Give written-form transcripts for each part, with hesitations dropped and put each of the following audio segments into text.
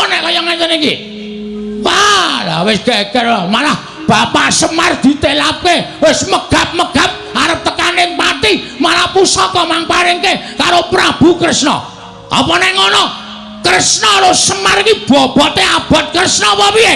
Apa nek kaya ngene iki? Wah, lah wis geger malah Bapak Semar ditelapke, wis megap-megap arep tekaning pati, malah pusaka mang paringke karo Prabu Kresna. Apa nek ngono? Kresna karo Semar iki bobote abot Kresna apa piye?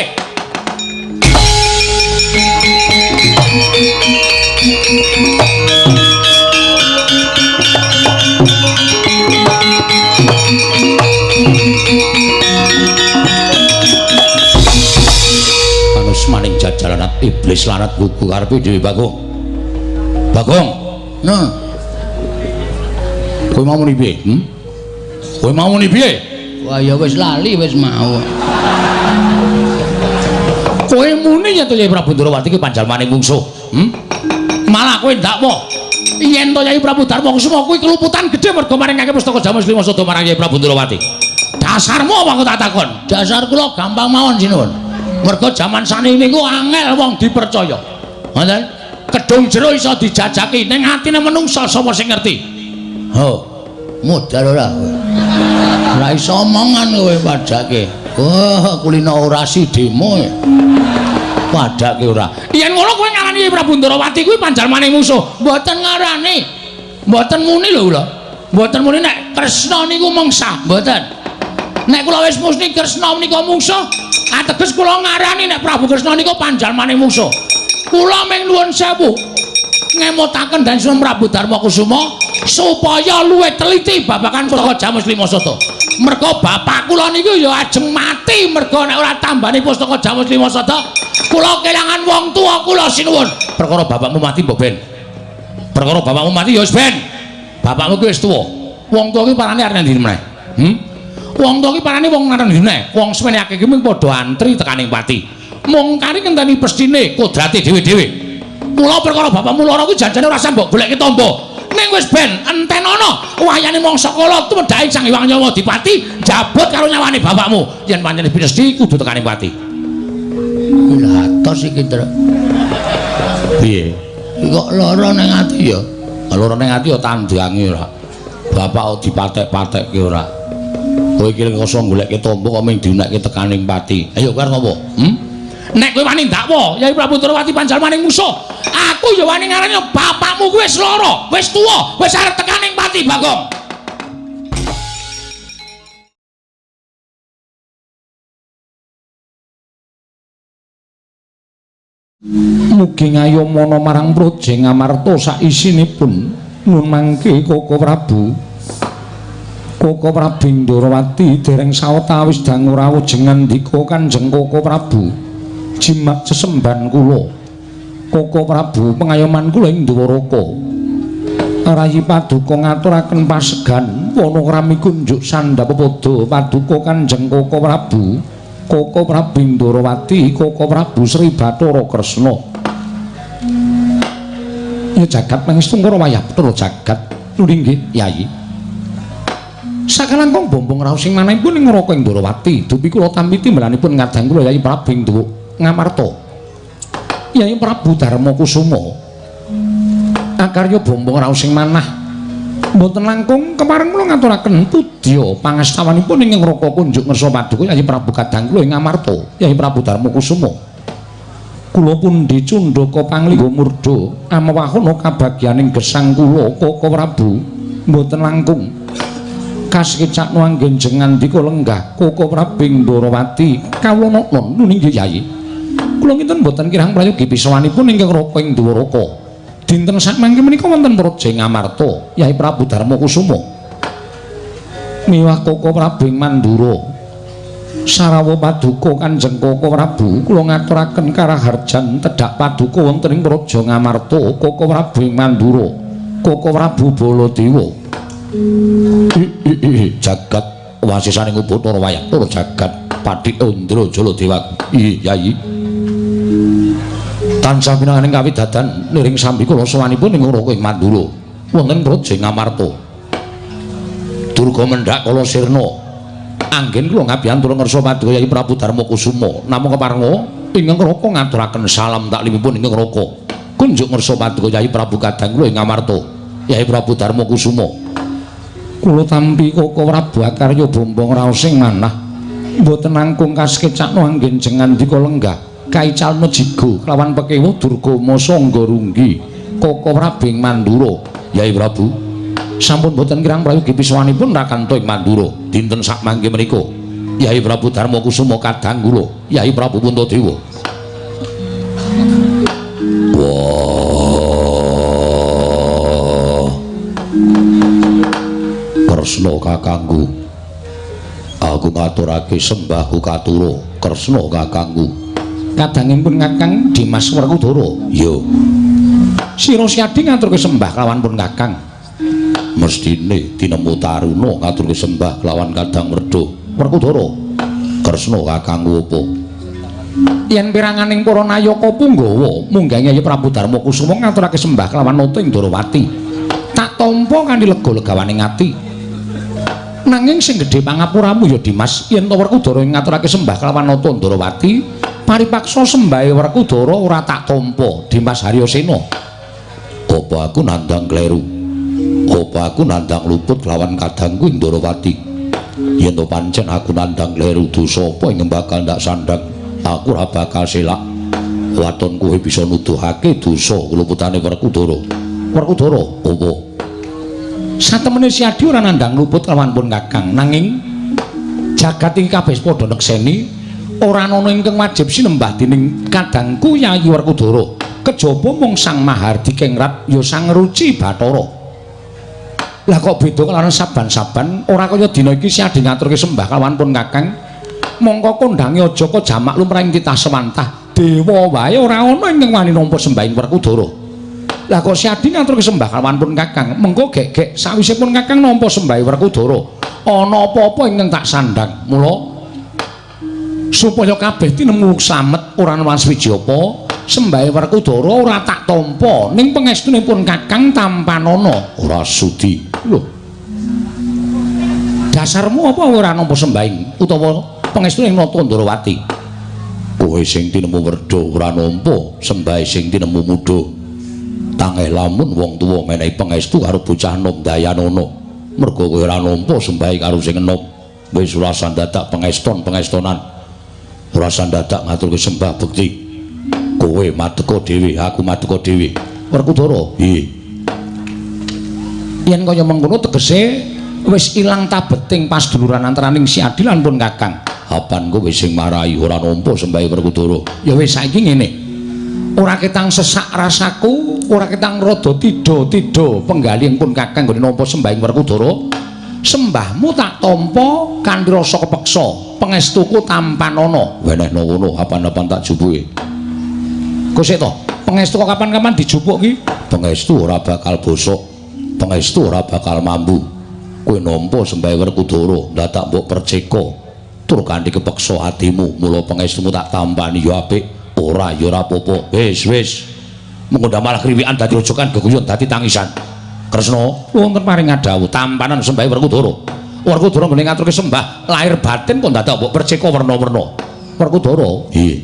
Maning jajaran iblis lanat gugu karepe dhewe Bagong. Bagong. Nah. Kowe mau muni piye? Kowe mau muni piye? Wah ya wis lali wis mau. Kowe muni yen to Yai Prabu Ndrawati ki panjalmane mungsuh. Malah kowe ndakwa yen to Yai Prabu Darma Kusuma kuwi keluputan gedhe mergo maringake pustaka Jamus Lima Sada marang Yai Prabu Ndrawati. Dasarmu apa aku tak takon? Dasar kula gampang mawon sinuwun. Mergo jaman saniki niku angel wong dipercaya. Ngoten? Kedung jero iso dijajaki ning atine menungsa sapa sing ngerti? Ho, modal ora. Ora iso omongan kowe padake. Wah, kulino orasi demo. Padake ora. Yen ngono kowe ngarani Prabu Ndrawati kuwi panjalmane musuh. Mboten ngarani. Mboten muni lho kula. Mboten muni nek Kresna niku mungsa, mboten. Nek kula wis musni Kresna menika mungsuh, ateges kula ngarani nek Prabu Kresna niku panjalmane mungsuh. Kula ming nuwun sewu ngemutaken dan Sunan Prabu Darma Kusuma supaya luwih teliti babagan pustaka Jamus Lima Sada. Mergo bapak kula niku ya ajeng mati mergo nek ora tambani pustaka Jamus Lima Sada, kula kelangan wong tuwa kula sinuwun. Perkara bapakmu mati mbok ben. Perkara bapakmu mati ya wis ben. Bapakmu ki wis tuwa. Wong tuwa ki parane arep ngendi meneh? Wong tuwa ki parane wong nang ndi meneh? Wong semene akeh ki mung padha antri tekaning pati. Mung kari ngenteni pestine kodrate dhewe-dhewe. Mula perkara bapakmu lara kuwi janjane ora usah mbok goleki tamba. Ning wis ben entenono wayane mangsa kala tumedhake Sang Hyang Nyawa Dipati jabut karo nyawane bapakmu. Yen pancen pinesti kudu tekaning pati. Lha atos iki, Tru. Piye? Kok lara ning ati ya? Lara ning ati ya tandange ora. Bapak dipatek-patekke ora. Kowe iki kosong goleke tamba kok mung diunekke tekaning pati. Ayo kowe arep ngopo? Nek kowe wani ndakwa Yai Prabu Ndrawati panjalmaning musuh, aku ya wani ngarani bapakmu kuwi wis lara, wis tuwa, wis arep tekaning pati, Bagong. Mugi ngayomana marang Praja Ngamarta saisinipun nun mangke Koko Prabu. Koko Prabu Ndrawati dereng sawetawis dangu rawuh jengandika Kanjeng Koko Prabu. Jimat sesembahan kula. Koko Prabu pengayoman kula ing Dwaraka. Rayi paduka ngaturaken pasegan wana krami kunjuk sandhap pepada paduka Kanjeng Koko Prabu. Koko Prabu Ndrawati, Koko Prabu Sri Bathara Kresna. Ya jagat pangestu ngara wayah Bathara jagat. Nuli nggih, Yayi. Sakalangkung bombong raos sing manahipun ing neraka ing Ndrawati, dupi kula tampi timbalanipun ngadang kula Yayi Prabu ing Ngamarta. Yayi Prabu Darma Kusuma. Akarya bombong raos sing manah mboten langkung kepareng kula ngaturaken pudya pangastawanipun ing neraka kunjuk ngersa paduka Yayi Prabu kadang kula ing Ngamarta, Yayi Prabu Darma Kusuma. Kula pundi cundhaka panglingga murda amewahana kabagyaning gesang kula Koko Prabu mboten langkung kasekecakno anggen jengandika lenggah Koko Prabu Ndrawati kawula nana nuni nggih Yayi. Kula kinten mboten kirang prayogi pisawanipun ingkang neraka ing Dwaraka. Dinten sakmangke menika wonten Praja Ngamarta, Yayi Prabu Darma Kusuma. Miwah Koko Prabu ing Mandura. Sarawa paduka Kanjeng Koko Prabu kula ngaturaken karaharjan tedhak paduka wonten ing Praja Ngamarta, Koko Prabu ing Mandura, Koko Prabu Baladewa. Jagat wasisaning Bathara wayah tur jagat Pathik Andra Jaladewa. Yayi. Tansah pinanganing kawidadan niring sambi kula sowanipun ing neraka ing Mandura wonten Praja Ngamarta. Durga mendhak kala sirna. Anggen kula ngabiyantura ngersa paduka Yayi Prabu Darma Kusuma namung keparenga ingkang neraka ngaturaken salam taklimipun ingkang neraka. Kunjuk ngersa paduka Yayi Prabu kadang kula ing Ngamarta, Yayi Prabu Darma Kusuma. Kula tampi Koko Prabu akarya bombong raos sing manah. Mboten langkung kaskecakno anggen jengandika lenggah kaicalna jigo kelawan pekewuh Durga Masangga Runggi Koko Prabing Mandura. Yai Prabu, sampun boten kirang prayogi piswanipun Rakanto ing Mandura dinten sakmangke menika. Yai Prabu Darma Kusuma kadang kula, Yai Prabu Puntadewa. Wah. Kresna kakangku. Aku ngaturake sembahku katura Kresna kakangku. Kadangipun Kakang Dimas Werkudara. Ya. Sira Siadi ngaturke sembah kelawan pun Kakang. Mestine tinemu taruna ngaturke sembah kelawan Kadang Werda. Werkudara. Kresna kakangku apa? Yen piranganing para nayaka punggawa munggahe Yai Prabu Darma Kusuma ngaturake sembah kelawan nata ing Ndorowati. Tak tampa kanthi lega-legawaning ati. Nanging sing gedhe pangapuramu ya Dimas, yen to Werkudara ngaturake sembah kelawan nata Ndorowati, paripaksa sembahe Werkudara ora tak tampa. Dimas Haryasena. Apa aku nandang kleru? Apa aku nandang luput kelawan kadangku ing Ndorowati? Yen to pancen aku nandang kleru, dosa apa ing bakal ndak sandang? Aku ora bakal selak. Waton kowe bisa nuduhake dosa keluputane Werkudara. Werkudara apa? Satemene Siadi ora nandang luput kelawan pun Kakang, nanging jagat iki kabeh padha nekseni ora ana ingkang wajib sinembah dening kadangku Yayi Werkudara. Kejaba mung Sang Mahardikengrat ya Sang Ruci Bathara. Lah kok beda kelawan saban-saban ora kaya dina iki Siadi ngaturke sembah kelawan pun Kakang. Mongko kondange aja kok jamak lumrahing titah sewantah. Dewa wae ora ana ingkang wani nampa sembahing Werkudara. Lah kok Siadi ngaturke sembah kelawan pun Kakang, mengko gek-gek sawise pun Kakang nampa sembahe Werkudara, ana apa-apa ingkang tak sandang. Mula supaya kabeh tinemu slamet ora ana swiji apa, sembahe Werkudara ora tak tampa ning pangestunipun Kakang tampanana. Ora sudi. Lho. Dasarmu apa ora nampa sembahing utawa pangestune nata Ndorowati? Kowe sing tinemu werda ora nampa sembahe sing tinemu muda. Tangeh lamun wong tuwa menehi pangestu karo bocah nom dayanana. Merga kowe ora nampa sembahe karo sing enom. Wis ora sandadak pangeston-pangestonan. Ora sandadak ngaturke sembah bekti. Kowe madeka dhewe, aku madeka dhewe. Werkudara, piye? Yen kaya mengkono tegese wis ilang tabeting pasduluran antaraning Siadi lan pun Kakang. Apan kowe sing marai ora nampa sembahe Werkudara? Ya wis saiki ngene. Ora ketang sesak rasaku, ora ketang rada tidha-tidha penggalih pun Kakang nggone nampa sembahing Werkudara. Sembahmu tak tampa kanthi rasa kepeksa, pangestuku tampanana. Wenehno ngono, apan-apan tak jupuke. Kok sik to, pangestu kok kapan-kapan dijupuk ki? Pangestu ora bakal bosok, pangestu ora bakal mambu. Kowe nampa sembahe Werkudara, ndadak mbok perceka tur kanthi kepeksa atimu, mula pangestumu tak tampani ya apik. Ora ya ora apa-apa. Wis wis. Mengko malah kriwikan dadi rojokan geguyon dadi tangisan. Kresna wonten paring dawuh tampanan sembahe Werkudara. Werkudara nggone ngaturke sembah lahir batin kok dadak mbok perceka werna-werna. Werkudara, nggih.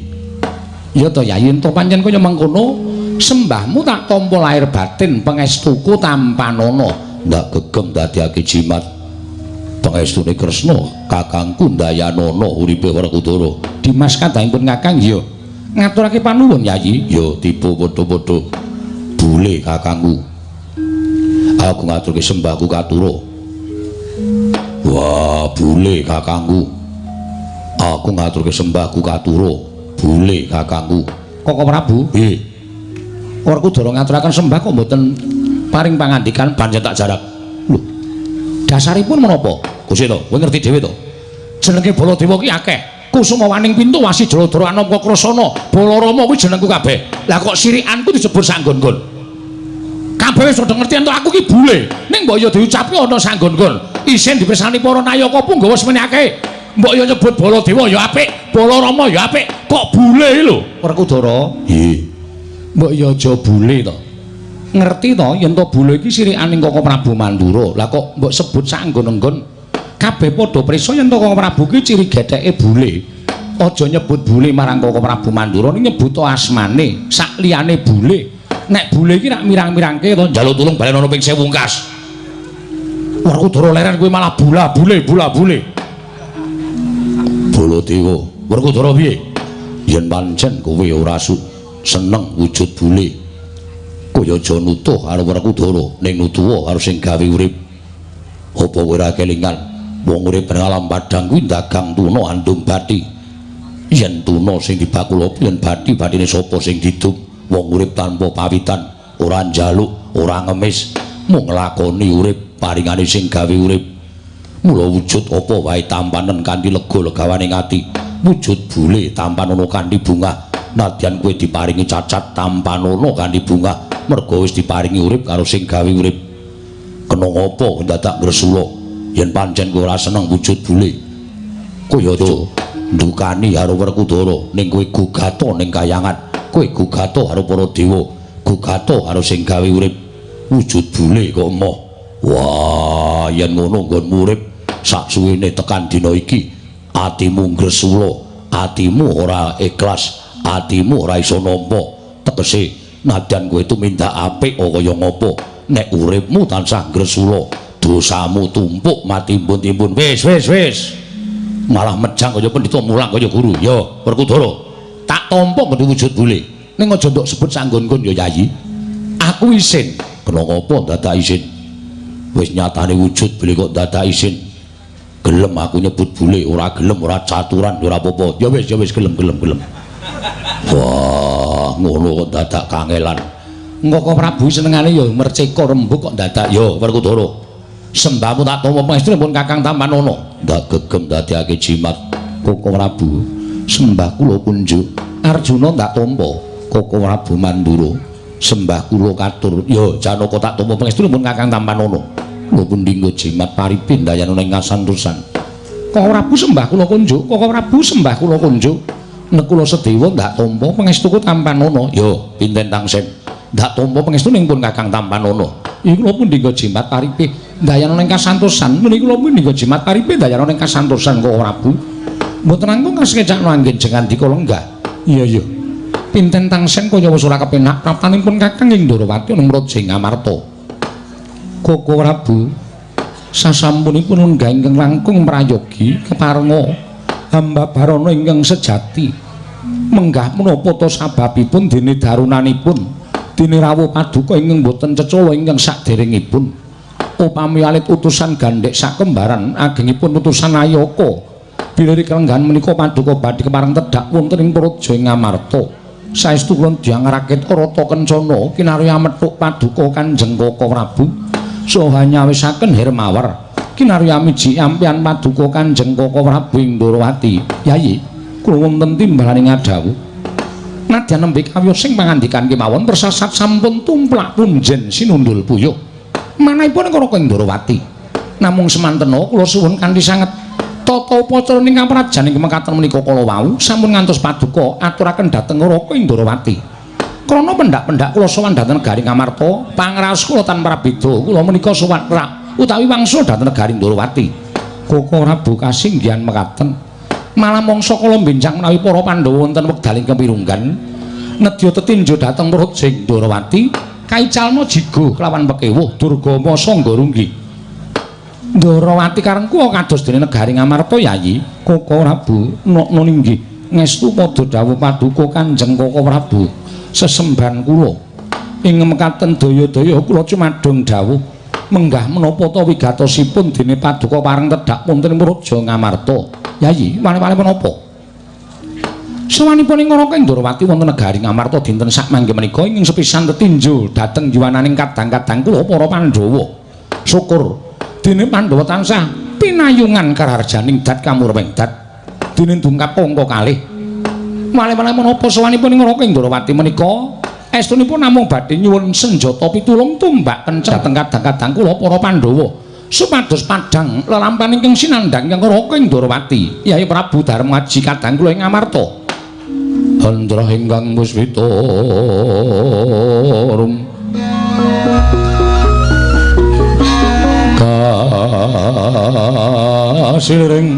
Ya to Yayi, ento pancen kaya mengkono sembahmu tak tampa lahir batin pangestuku tampanana. Ndak gegem dadiake jimat. Pangestune Kresna kakangku Ndayanana uripe Werkudara. Dimas kadangipun Kakang ya. Ngaturake panuwun Yayi. Ya tipe padha-padha bule kakangku. Aku ngaturke sembahku katura. Wah, bule kakangku. Aku ngaturke sembahku katura. Bule kakangku. Koko Prabu? Nggih. Werkudara ngaturaken sembah kok mboten paring pangandikan pancen tak jarak. Lho. Dasaripun menapa? Gusti to, kowe ngerti dhewe to. Jenenge Baladewa ki akeh. Kusuma waning pintu wasi Jaladara Anamka Krasana Balarama kuwi jenengku kabeh. Lah kok sirikanku disebut sanggon-gon. Kabeh wis padha ngerti ento aku ki bule. Ning mbok ya diucapke ana sanggon-gon. Isin dipirsani para nayaka punggawa semene akeh. Mbok ya nyebut Baladewa ya apik, Balarama ya apik, kok bule lho. Werkudara, nggih. Mbok ya aja bule to. Ngerti to yen to bule iki sirikaning Koko Prabu Mandura. Lah kok mbok sebut sanggon-enggon? Kabeh padha prisa yen to Koko Prabu ki ciri getheke bule. Aja nyebut bule marang Koko Prabu Mandura, ning nyebut asmane sak liyane bule. Nek bule iki rak mirang-mirangke to njaluk tulung balen ana ping 1000 ungkas. Werkudara leren kuwi malah bula bule bula bule. Baladewa, Werkudara piye? Yen pancen kowe ora seneng wujud bule, kowe aja nutuh karo Werkudara, ning nutuha karo sing gawe urip. Apa kowe ora kelingan wong urip ing alam padhang kuwi dagang tuna andum bathi. Yen tuna sing dibakul apa yen bathi bathine sapa sing didum? Wong urip tanpa pawitan, ora njaluk, ora ngemis, mung nglakoni urip paringane sing gawe urip. Mula wujud apa wae tampanen kanthi lega legawane ati. Wujud bule tampanono kanthi bungah. Nadyan kowe diparingi cacat tampanono kanthi bungah, merga wis diparingi urip karo sing gawe urip. Kena ngapa dadak ngresula yen pancen kowe ora seneng wujud bule? Kowe aja ndukani karo Werkudara, ning kowe gugata ning kayangan, kowe gugata karo para dewa, gugata karo sing gawe urip. Wujud bule kok emoh. Wah, yen ngono nggonmu urip sak suwene tekan dina iki atimu ngresula, atimu ora ikhlas, atimu ora iso nampa. Tegese nadyan kowe tumindak apik kaya ngapa, nek uripmu tansah ngresula, dosamu tumpuk matimbun-timbun. Wis wis wis, malah mejang kaya pendhita, mulang kaya guru. Ya Werkudara, tak tampa ngendi wujud bule, ning aja ndok sebut sanggon-nggon ya Yayi. Aku isin. Kena ngapa dadak isin? Wis nyatane wujud bule kok dadak isin. Gelem aku nyebut bule, ora gelem ora caturan, ora apa-apa. Ya wis, ya wis, gelem gelem gelem. Wah, ngono kok dadak kangelan. Koko Prabu senengane ya merceka rembug kok dadak. Ya Werkudara, sembahmu tak tampa pangestu pun Kakang tampanono. Ndak gegem dadekake jimat. Koko Prabu, sembah kula kunjuk. Arjuna ndak tampa. Koko Prabu Mandura, sembah kula katur. Ya Janaka tak tampa pangestu pun Kakang tampanono. Kula pundi nggo jimat paripin dayana ing kasantosan. Koko Prabu sembah kula kunjuk. Koko Prabu sembah kula kunjuk. Nekula Sedewa ndak tampa pangestuku tampanono. Ya pinten tangsen ndak tampa pangestu pun Kakang tampanono. Iki kula pundi nggo jimat paripe dayana ing kasantosan. Menika kula pundi nggo jimat paripe dayana ing kasantosan Koko Prabu. Mboten langkung kasekecakno anggen jengandika lenggah. Iya iya. Pinten tangsen kaya wis ora kepenak praptanipun Kakang ing Ndorowati ana Mraja Ngamarta. Koko Prabu, sasampunipun lenggah ingkang langkung prayogi keparenga hamba barana ingkang sejati. Menggah menapa ta sababipun dene darunanipun dene rawuh paduka ingkang boten cecala ingkang saderengipun. Upami alit utusan gandhek sakembaran agengipun utusan Ayaka bilih kelenggahan menika paduka badhe kepareng tedhak wonten ing Praja Ngamarta. Saestu kula diyang rakit Rata Kencana kinarya methuk paduka Kanjeng Koko Prabu saha nyawisaken Hermawar kinarya miji ampian paduka Kanjeng Koko Prabu ing Ndorowati. Yayi, kula wonten timbalane ngadhawuh. Nadyan nembe kawiyos sing pangandikan kemawon tersasat sampun tumplak punjen sinundul puyuh. Manahipun Raka ing Ndorowati. Namung semantena kula suwun kanthi sanget tata upacara ing kaprajan ing mekaten menika kala wau sampun ngantos paduka aturaken dhateng Raka ing Ndorowati. Krana pendak-pendak kula sowan dhateng negari Ngamarta, pangraos kula tanpa prabeda kula menika sowan rak utawi wangsul dhateng negari Ndorowati. Koko Prabu kasinggihan mekaten. Malah mangsa kala benjang menawi para Pandhawa wonten wekdal ingkang pirunggan nedya tetinju dhateng Praja Ndorowati kaicalna jigo kelawan pekewuh Durgama sangga runggi. Ndorowati karengku kados dene negari Ngamarta Yayi. Koko Prabu nokno inggih ngestu padha dawuh paduka Kanjeng Koko Prabu sesembahan kula ing mekaten daya-daya kula cumadung dawuh menggah menapa ta wigatosipun dene paduka pareng tedhak wonten Praja Ngamarta. Yayi, wani-wani menapa? Sawanipun ing Raka Ndorowati wonten negari Ngamarta dinten sakmangke menika ingkang sepisan tetinju dhateng yuwananing kadang-kadang kula para Pandhawa. Syukur dene Pandhawa tansah pinayungan karaharjaning dat kamurweng dat dene dungkap angka kalih. Wani-wani menapa sawanipun ing Raka Ndorowati menika estunipun namung badhe nyuwun senjata pitulung tumbak kenceng dhateng kadang-kadang kula para Pandhawa supados padhang lelampahan ingkang sinandhang ingkang Raka Ndorowati Yayi Prabu Darmaji kadang kula ing Ngamarta. Hendra ingkang puspita rum kasiring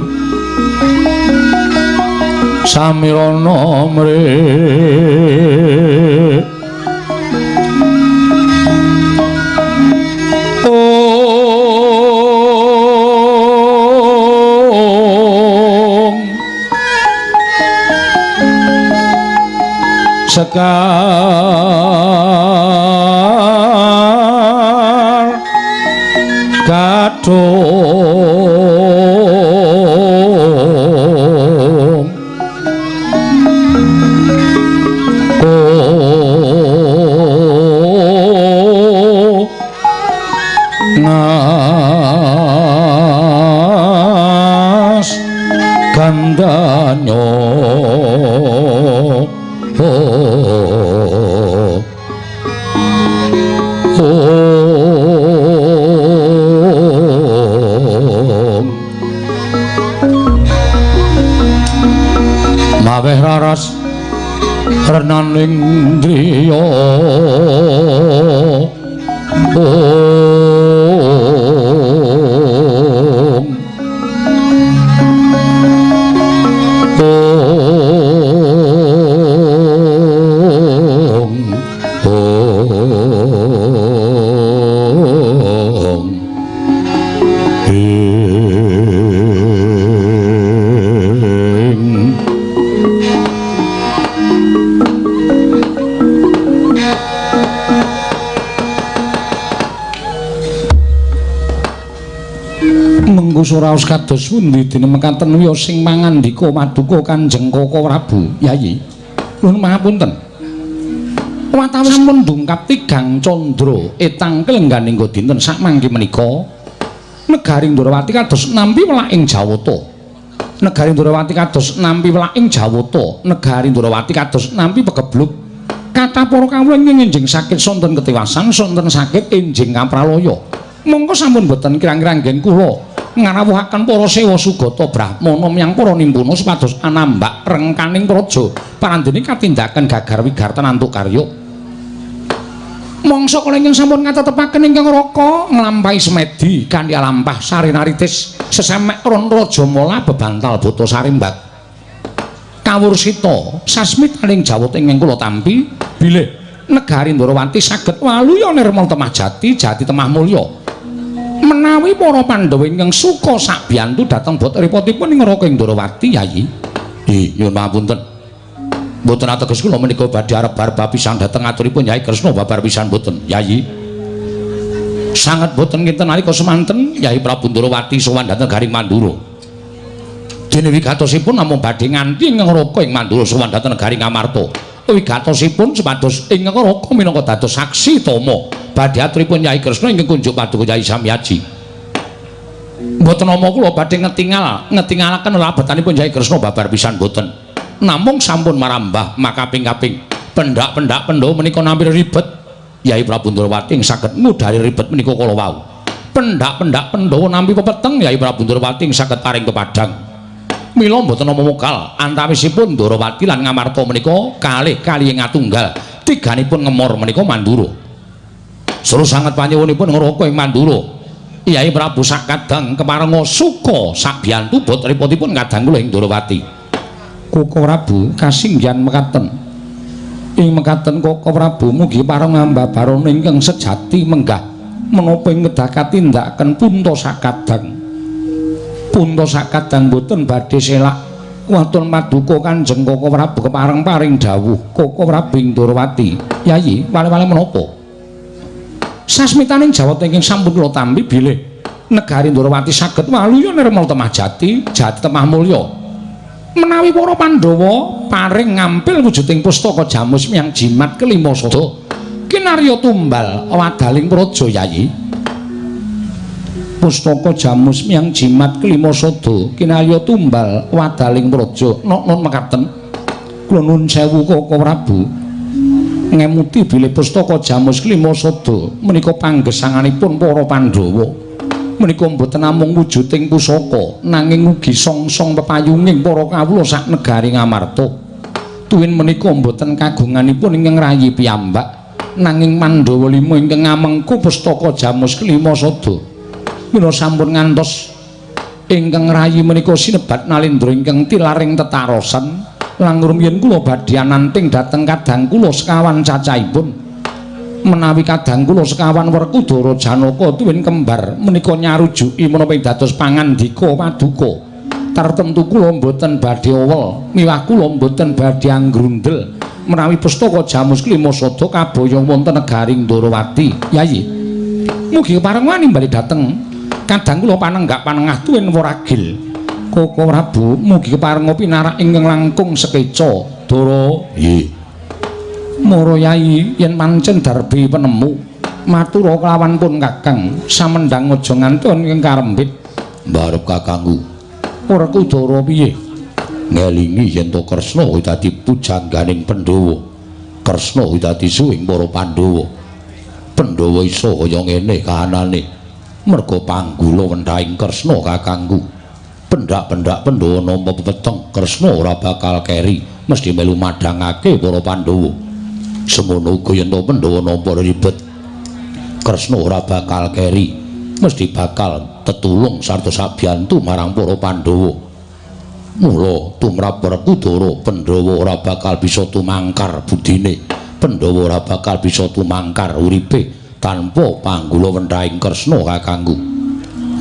samirana mrih ong Sekar kadung nas gandanyo maweh raras renaning driya Suraos kados pundi dene mekaten wiya sing mangandika maduka Kanjeng Koko Prabu Yayi. Nuwun pangapunten. Watawis sampun dungkap tigang candra etang kelengganing dinten sakmangke menika negari Ndrawati kados nampi welaking Jawata. Negari Ndrawati kados nampi welaking Jawata. Negari Ndrawati kados nampi pegebluk. Kathah para kawula ingkang enjing sakit sonten ketiwasan, sonten sakit enjing kapralaya. Mongko sampun boten kirang-kirang nggen kula ngarawuhaken para sewa sugata brahmana miyang para nimpuna supados anambak rengkaning praja parandene katindakan gagar wigartan antuk karya. Mangsa kala ingkang sampun ngatetepaken ingkang raka nglampahi semedi kanthi alampah sarinaritis sesemek ron raja mala bebantal buta sarimbak kawursita sasmitaning jawata ingkang kula tampi bilih negari Ndrawati saged waluya nirmala temah jati jati temah mulya. Menawi para Pandhawa ingkang suka sakbiyantu dhateng bot repotipun ing Raka Ndrawati Yayi. Nyuwun pangapunten. Mboten ateges kula menika badhe arep bar pisan dhateng aturipun Yai Kresna babar pisan mboten Yayi. Sanget mboten kinten nalika semanten Yai Prabu Ndrawati sowan dhateng Garing Mandura. Dene wigatosipun namung badhe nganti ing Raka ing Mandura sowan dhateng Garing Amarta. Wigatosipun supados ing Raka minangka dados saksi tama badhe aturipun Yai Kresna ingkang kunjuk paduka Yai Samyaji. Mboten nama kula badhe ngetingalaken labetanipun Yai Kresna babar pisan mboten. Namung sampun marambah makaping-kaping pendak-pendak Pandhawa menika nampi ribet. Yai Prabu Ndrawati saged ngudari ribet menika kala wau. Pendak-pendak Pandhawa nampi pepeteng Yai Prabu Ndrawati saged paring pepadang. Mila mboten nama mokal antawisipun Ndrawati lan Ngamarta menika kalih kalih ngatunggal tiganipun ngemor menika Mandura. Seru sanget panyuwunipun ngraka ing Mandura. Yai Prabu sakadang keparenga suka sakbiyantu bot repotipun kadang kula ing Ndrawati. Koko Prabu kasinggihan mekaten. Ing mekaten Koko Prabu mugi pareng ambabarana ingkang sejati menggah menapa ing kedah katindakaken punta sakadang. Punta sakadang boten badhe selak waton paduka Kanjeng Koko Prabu kepareng paring dawuh Koko Prabu ing Ndrawati. Yayi, wale-wale menapa? Sasmitaning jawata ingkang sampun kula tampi bilih negari Ndrawati saged waluya nirmala temah jati, jati temah mulya. Menawi para Pandhawa paring ngampil wujuding pustaka jamus miyang jimat kelima sada kinarya tumbal wadaling praja Yayi. Pustaka jamus miyang jimat kelima sada kinarya tumbal wadaling praja. Nok-nok mekaten. Kula nuwun sewu Koko Prabu. Ngemuti bilih pustaka jamus kelima sada menika panggesanganipun para Pandhawa menika mboten namung wujuding pusaka nanging ugi songsong pepayunging para kawula sak negari Ngamarta. Tuwin menika mboten kagunganipun ingkang rayi piyambak nanging Pandhawa lima ingkang ngamengku pustaka jamus kelima sada. Mila sampun ngantos ingkang rayi menika sinebat Nalendra ingkang tilaring tetarosan. Lang rumiyin kula badhe ananting dhateng kadang kula sekawan cacahipun. Menawi kadang kula sekawan Werkudara Janaka tuwin kembar menika nyarujuki menapa dados pangandika paduka. Tartemtu kula mboten badhe owel, miwah kula mboten badhe anggrundel. Menawi pustaka Jamus Klima Sada kaboyong wonten negaring Ndorowati. Yayi, mugi kepareng wani bali dhateng kadang kula panenggak panengah tuwin Waragil. Koko Prabu, mugi keparenga pinarak ingkang langkung sekeca. Dara, nggih. Mara Yayi, yen pancen darbi penemu matura kelawan pun Kakang samendhang aja nganti ing karembit. Mbarep kakangku. Werkudara piye? Ngelingi yen to Kresna kuwi dadi pujangganing Pandhawa. Kresna kuwi dadi suwing para Pandhawa. Pandhawa iso kaya ngene kahanane merga panggula wendhaing Kresna kakangku. Pendak-pendak Pandhawa nampa pepeteng, Kresna ora bakal keri, mesti melu madhangake para Pandhawa. Semono uga yen to Pandhawa nampa ribet, Kresna ora bakal keri, mesti bakal tetulung sarta sabiyantu marang para Pandhawa. Mula tumrap Werkudara, Pandhawa ora bakal bisa tumangkar budine, Pandhawa ora bakal bisa tumangkar uripe tanpa panggula wendhaing Kresna kakangku.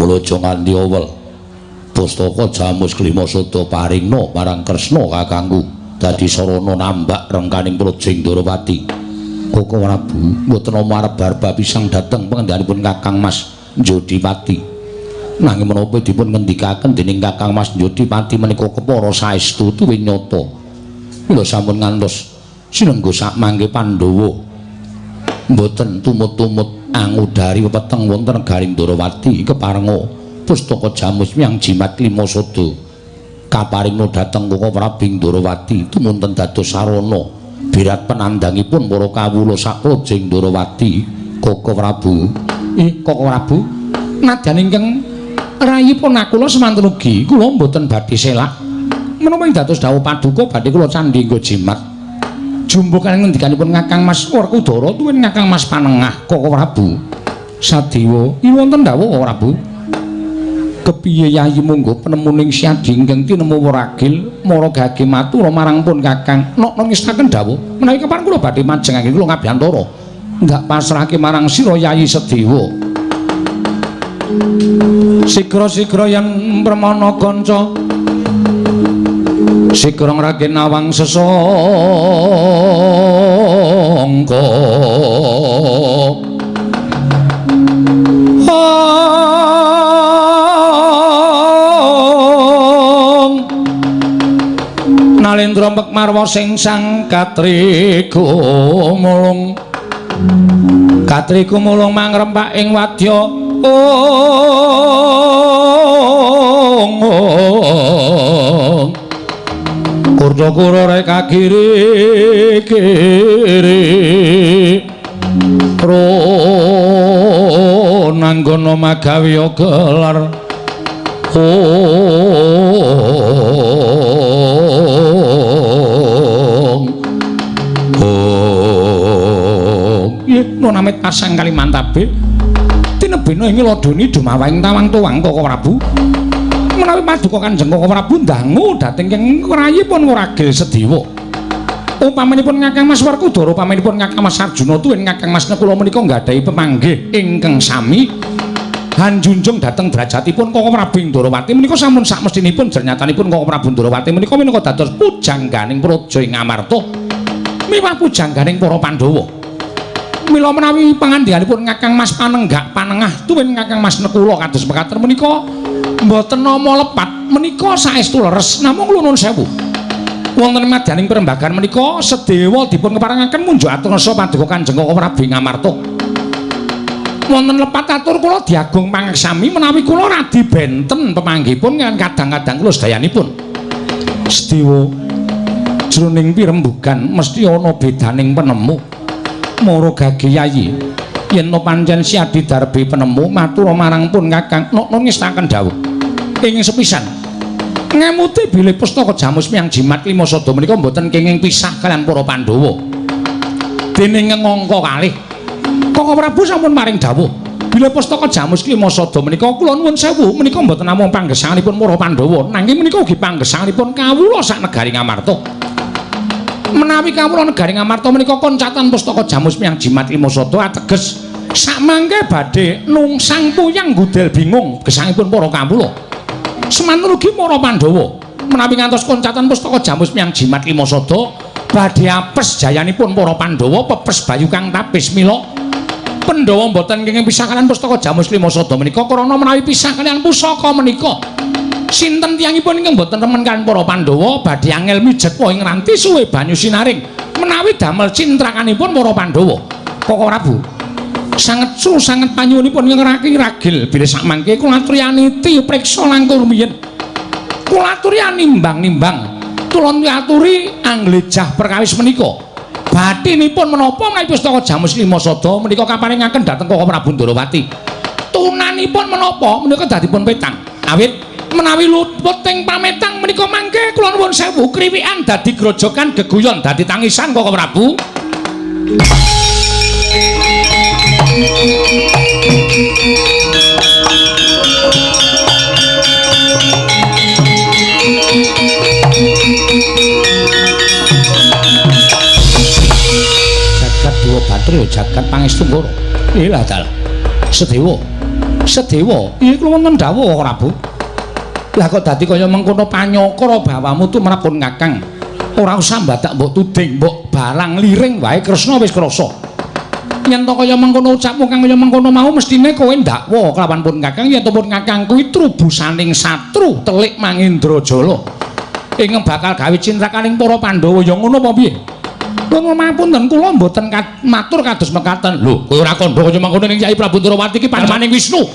Mula aja nganti owel. Pustaka Jamus Klima Sada paringna marang Kresna kakangku dadi sarana nambak rengkaning praja Ndorowati. Koko Prabu, mboten namung arep barba pisang dhateng pangendhanipun Kakang Mas Njodipati. Nanging menapa dipun ngendikaken dening Kakang Mas Njodipati menika kepara saestu tuwin nyata. Mila sampun ngantos sinengga sak mangke Pandhawa mboten tumut-tumut angudari pepeteng wonten negaring Ndorowati keparenga pustaka Jamus Miang Jimat Klima Sada kaparingna dhateng Koko Prabu Ndorowati tumunten dados sarana birat penandangipun para kawula sak praja Ndorowati. Koko Prabu, Koko Prabu, nadyan ingkang rayipun akula semanten ugi kula mboten badhe selak menapa ing dados dawuh paduka badhe kula candhi nggo jimat jumbuh kaliyan ngendikanipun Kakang Mas Werkudara tuwin Kakang Mas Panengah. Koko Prabu Sadewa, wonten dawuh Koko Prabu. Kepiye Yayi monggo penemuning Syadi ingkang tinemu Waragil mara gage matur marang pun Kakang nok ngestaken dawuh menawi kepareng kula badhe majengake kula ngabiyantara ndak pasrahke marang sira Yayi Sedewa. Sigra-sigra yen permana kanca sigra ngrage nawang sesangka. Nalendra Mekmarwa sing sang katriku mulung, katriku mulung mangrempak ing wadya ong. Kurda-kura reka kiri kiri ronanggana magawe gelar. Nonamit pasang Kalimantabe tinebena ing ladoni dumawahing tawang tuwang Koko Prabu. Menawi paduka Kanjeng Koko Prabu ndangu dhateng ing rayipun Waragil Sedewa. Upamanipun Kakang Mas Werkudara, upamanipun Kakang Mas Arjuna tuwin Kakang Mas Nekula menika nggadahi pemanggih ingkang sami hanjunjung dhateng derajatipun Koko Prabu Ndorowati menika sampun sakmestinipun jernyatanipun Koko Prabu Ndorowati menika minangka dados pujangganing praja ing Amarta miwah pujangganing para Pandhawa. Mila menawi pangandikanipun Kakang Mas Panenggak Panengah tuwin Kakang Mas Nekula kados mekaten menika mboten nama lepat menika saestu leres. Namung kula nuwun sewu, wonten madyaning perembagan menika sedewa dipun keparengaken munjuk atur rasa paduka Kanjeng Koko Prabu Ngamarta. Wonten lepat atur kula diagung pangaksami menawi kula radi benten pemanggihipun kaliyan kadang-kadang kula sedayanipun. Sedewa, jroning pirembugan mesti ana bedaning penemu. Mara gage Yayi, yen to pancen Syadi darbe penemu matur marang pun Kakang nok ngestaken dawuh ing sepisan ngemuti bilih pustaka Jamus Miang Jimat Klima Sada menika mboten kenging pisah kaliyan para Pandhawa dening ngangka kalih. Koko Prabu sampun maring dawuh bilih pustaka Jamus Klima Sada menika kula nuwun sewu menika mboten namung panggesanganipun para Pandhawa nanging menika ugi panggesanganipun kawula sak negari Ngamarta. Menawi kawula negari Ngamarta menika koncatan pustaka Jamus Miang Jimat Klima Sada ateges sakmangke badhe nungsang puyang gudel bingung gesangipun para kawula. Semanten ugi para Pandhawa menawi ngantos koncatan pustaka Jamus Miang Jimat Klima Sada Badhe apes jayanipun para Pandhawa pepes bayu kang tapis mila Pandhawa mboten kenging pisah kaliyan pustaka Jamus Klima Sada menika krana menawi pisah kaliyan pusaka menika sinten tiyangipun ingkang mboten remen kaliyan para Pandhawa badhe angel mijet ing ranti suwe banyu sinaring menawi damel cintrakanipun para Pandhawa. Koko Prabu sanget su sanget panyuwunipun ingkang ragil bilih sakmangke kula aturi aniti priksa langkung rumiyin. Kula aturi nimbang-nimbang tulon aturi anglejah perkawis menika. Batinipun menapa menawi pustaka Jamus Lima Sada menika kaparingaken dhateng Koko Prabu Ndorowati. Tunanipun menapa menika dadipun petang. Awit menawi luput ing pametang menika mangke kula nuwun sewu kriwikan dadi grojogan geguyon dadi tangisan Koko Prabu. Jagat Dewa Batara jagat Pangestu Ngoro. Ilah dalah. Sedewa. Sedewa, iki kula wonten dawuh Prabu. Lah kok dadi kaya mengkono panyakara bawamu tumrap pun Kakang. Ora usah mbadak mbok tuding, mbok balang liring wae Kresna wis krasa. Yen to kaya mengkono ucapmu kang kaya mengkono mau mestine kowe ndakwa kelawan pun Kakang yen to pun Kakang kuwi trubusaning satru telik Mangendrajala. Ingkang bakal gawe cintrakaning para Pandhawa ya ngono apa piye? Kula mapunten kula mboten matur kados mekaten. Lho, kowe ora kandha kaya mengkono ning Kyai Prabu Ndorowati iki panemaning Wisnu.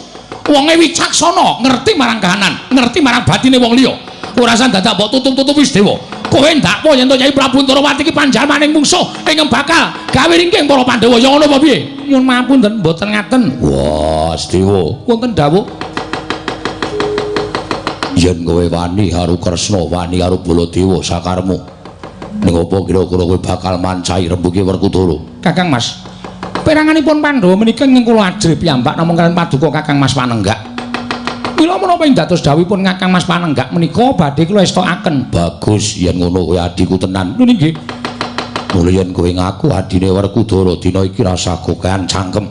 Wonge wicaksana, ngerti marang kahanan, ngerti marang batine wong liya. Ora usah dadak mbok tutup-tutup wis dewa. Kowe ndakwa yen to Kyai Prabu Ndorowati iki panjalmaning mungsuh ingkang bakal gawe ringking para Pandhawa ya ngono apa piye? Nyuwun mapunten mboten ngaten. Wah, Sedewa, wonten dawuh. Yen kowe wani karo Kresna, wani karo Baladewa sakarmu. Ning apa kira-kira kowe bakal mancai rembuke Werkudara? Kakang Mas, peranganipun Pandhawa menika ingkang kula ajrih piyambak namung kaliyan paduka Kakang Mas Panenggak. Mila menapa ing dados dawuhipun Kakang Mas Panenggak menika badhe kula estokaken. Bagus yen ngono kowe adhiku tenan. Lho nggih. Mula yen kowe ngaku adine Werkudara dina iki rasa gokean cangkem.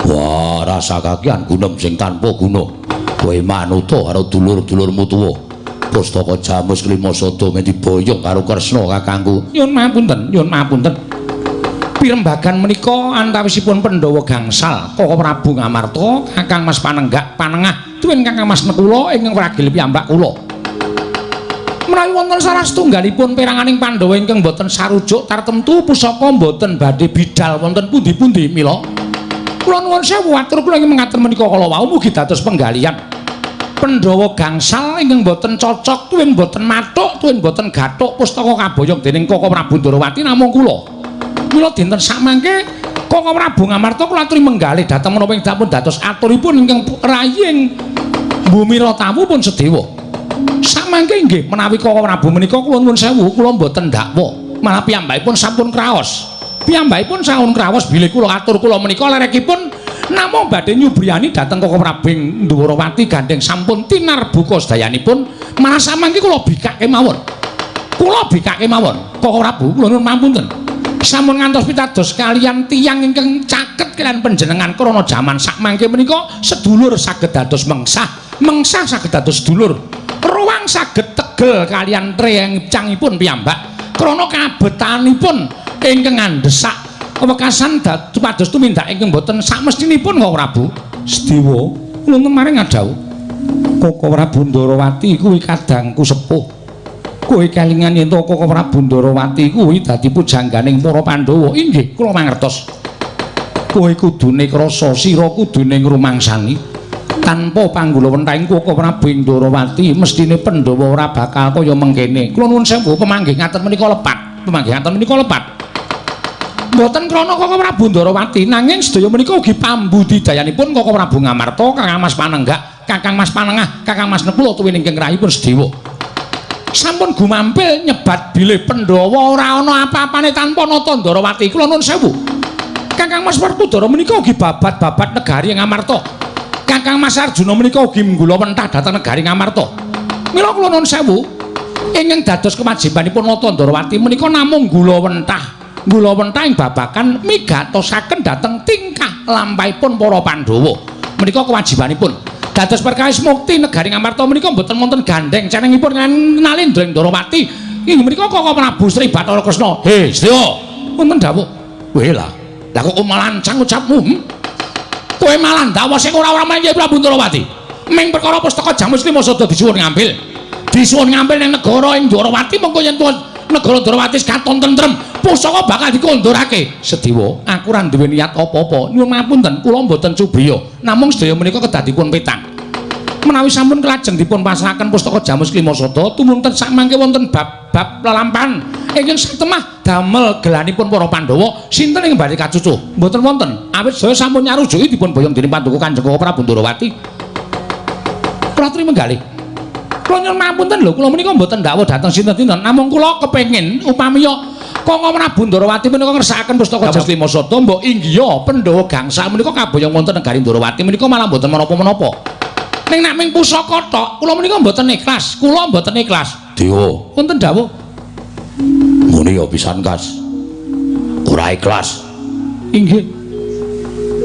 Wah, rasa kakian gunem sing tanpa guna. Kowe manuta karo dulur-dulurmu tuwa. Pustaka Jamus Klima Sada men diboyong karo Kresna kakangku. Nyuwun mapunten, nyuwun mapunten. Pirembagan menika antawisipun Pandhawa gangsal, Koko Prabu Ngamarta, Kakang Mas Panenggak, Panengah, tuwin Kakang Mas Nekula ingkang ragil piyambak kula. Menawi wonten salah setunggalipun peranganing Pandhawa ingkang boten sarujuk tartemtu pusaka boten badhe bidal wonten pundi-pundi mila. Kula nuwun sewu atur kula ingkang mengaten menika kala wau mugi dados penggalian. Pandhawa gangsal ingkang boten cocok tuwin boten mathuk tuwin boten gathuk pustaka kaboyong dening Koko Prabu Ndorowati namung kula. Mila dinten sakmangke Koko Prabu Ngamarta kula aturi menggalih dhateng menapa ing dapun dados aturipun ingkang raying Bumi Ratawu pun sedewa. Sakmangke nggih menawi Koko Prabu menika kula nuwun sewu kula mboten ndakwa, malah piyambakipun sampun kraos. Piyambakipun sampun kraos bilih kula atur kula menika lerekipun namung badhe nyubriyani dhateng Koko Prabu Ndorowati gandheng sampun tinarbuka sedayanipun, malah samangke kula bikake mawon. Kula bikake mawon. Koko Prabu kula nuwun mapunten. Sampun ngantos pitados kaliyan tiyang ingkang caket kaliyan panjenengan krana jaman sakmangke menika sedulur saged dados mengsah, mengsah saged dados sedulur. Ruwang saged tegel kaliyan trencangipun piyambak krana kabetanipun ingkang ngandhesak wekasan dados tumindak ingkang boten sakmestinipun Koko Prabu. Sedewa, kula maring ngadhawuh. Koko Prabu Ndorowati kuwi kadangku sepuh. Kowe kelingan yen to Koko Prabu Ndorowati kuwi dadi pujangganing para Pandhawa. Inggih, kula mangertos. Kowe kudune krasa, sira kudune ngrumangsani. Tanpa panggulawentahing Koko Prabu Ndorowati mestine Pandhawa ora bakal kaya mengkene. Kula nuwun sewu pemanggih ngaten menika lepat. Pemanggih ngaten menika lepat. Mboten krana Koko Prabu Ndorowati, nanging sedaya menika ugi pambudidayanipun Koko Prabu Ngamarta, Kakang Mas Panenggak, Kakang Mas Panengah, Kakang Mas Nekula tuwin ingkang rahipun sedewa. Sampun gumampil nyebat bilih Pandhawa ora ana apa-apane tanpa nata Ndorowati. Kula nuwun sewu. Kakang Mas Werkudara menika ugi babat-babat negari Ngamarta. Kakang Mas Arjuna menika ugi nggulawentah dhateng negari Ngamarta. Mila kula nuwun sewu, ingkang dados kewajibanipun nata Ndorowati menika namung nggulawentah. Nggulawentah ing babagan migatosaken dhateng tingkah lampahipun para Pandhawa. Menika kewajibanipun. Dados perkawis mukti negari Ngamarta menika mboten wonten gandheng cenengipun Nalendra ing Ndorowati. Inggih menika Koko Prabu Sri Bathara Kresna. He, Sedya. Wonten dawuh. Weh lah. Lah kok malancang ucapmu? Kowe malah ndakwa sing ora-ora marang Kyai Prabu Ndorowati. Ming perkara pustaka Jamus Lima Sada disuwun ngambil. Disuwun ngambil ning negara ing Ndorowati mengko yen tuwa negara Ndorowati katon tentrem, pusaka bakal dikondorake. Sediwa, aku ora duwe niat apa-apa. Nyuwun ngapunten, kula mboten cubriya. Namung sedaya menika kedah dipun petang. Menawi sampun kelajeng dipun pasrahaken pustaka Jamus Lima Sada, tumunten sakmangke wonten bab-bab lelampahan ingkang satemah damel gelanipun para Pandhawa sinten ing badhe kacucuh. Mboten wonten. Awit sedaya sampun nyarujuki dipun boyong dening Paduka Kanjeng Prabu Ndorowati. Kula aturi menggalih. Kula nyuwun ngapunten lho, kula menika mboten ndakwa dhateng sinten-sinten, namung kula kepengin upami ya Kangkang Prabu Ndorowati menika ngersakaken pustaka Jamus Lima Sada mbok inggiha Pandhawa gangsa menika kaboyong wonten negari Ndorowati menika malah mboten menapa-menapa. Ning nek ming pusaka tok, kula menika mboten ikhlas. Kula mboten ikhlas. Dewa, wonten dawuh. Muni ya pisan kas. Ora ikhlas. Inggih.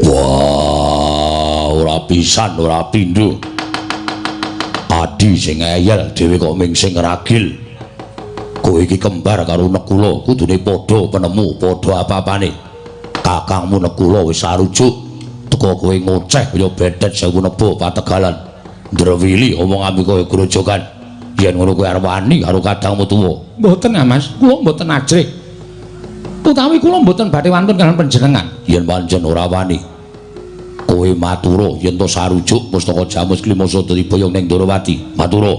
Wah, ora pisan, ora pindho. Adi sing ngeyel dhewe kok ming sing ragil. Kowe iki kembar karo Nekula, kudune padha penemu, padha apa-apane. Kakangmu Nekula wis sarujuk. Teko kowe ngoceh kaya bedet sewu nebo pategalan. Ndrewili omongane kaya grojogan. Yen ngono kowe arep wani karo kadangmu tuwa. Mboten, Mas, kula mboten ajrih. Utawi kula mboten badhe wantun kaliyan panjenengan. Yen pancen ora wani, kowe matura yen to sarujuk pustaka Jamus Lima Sada diboyong ning Ndorowati. Matura.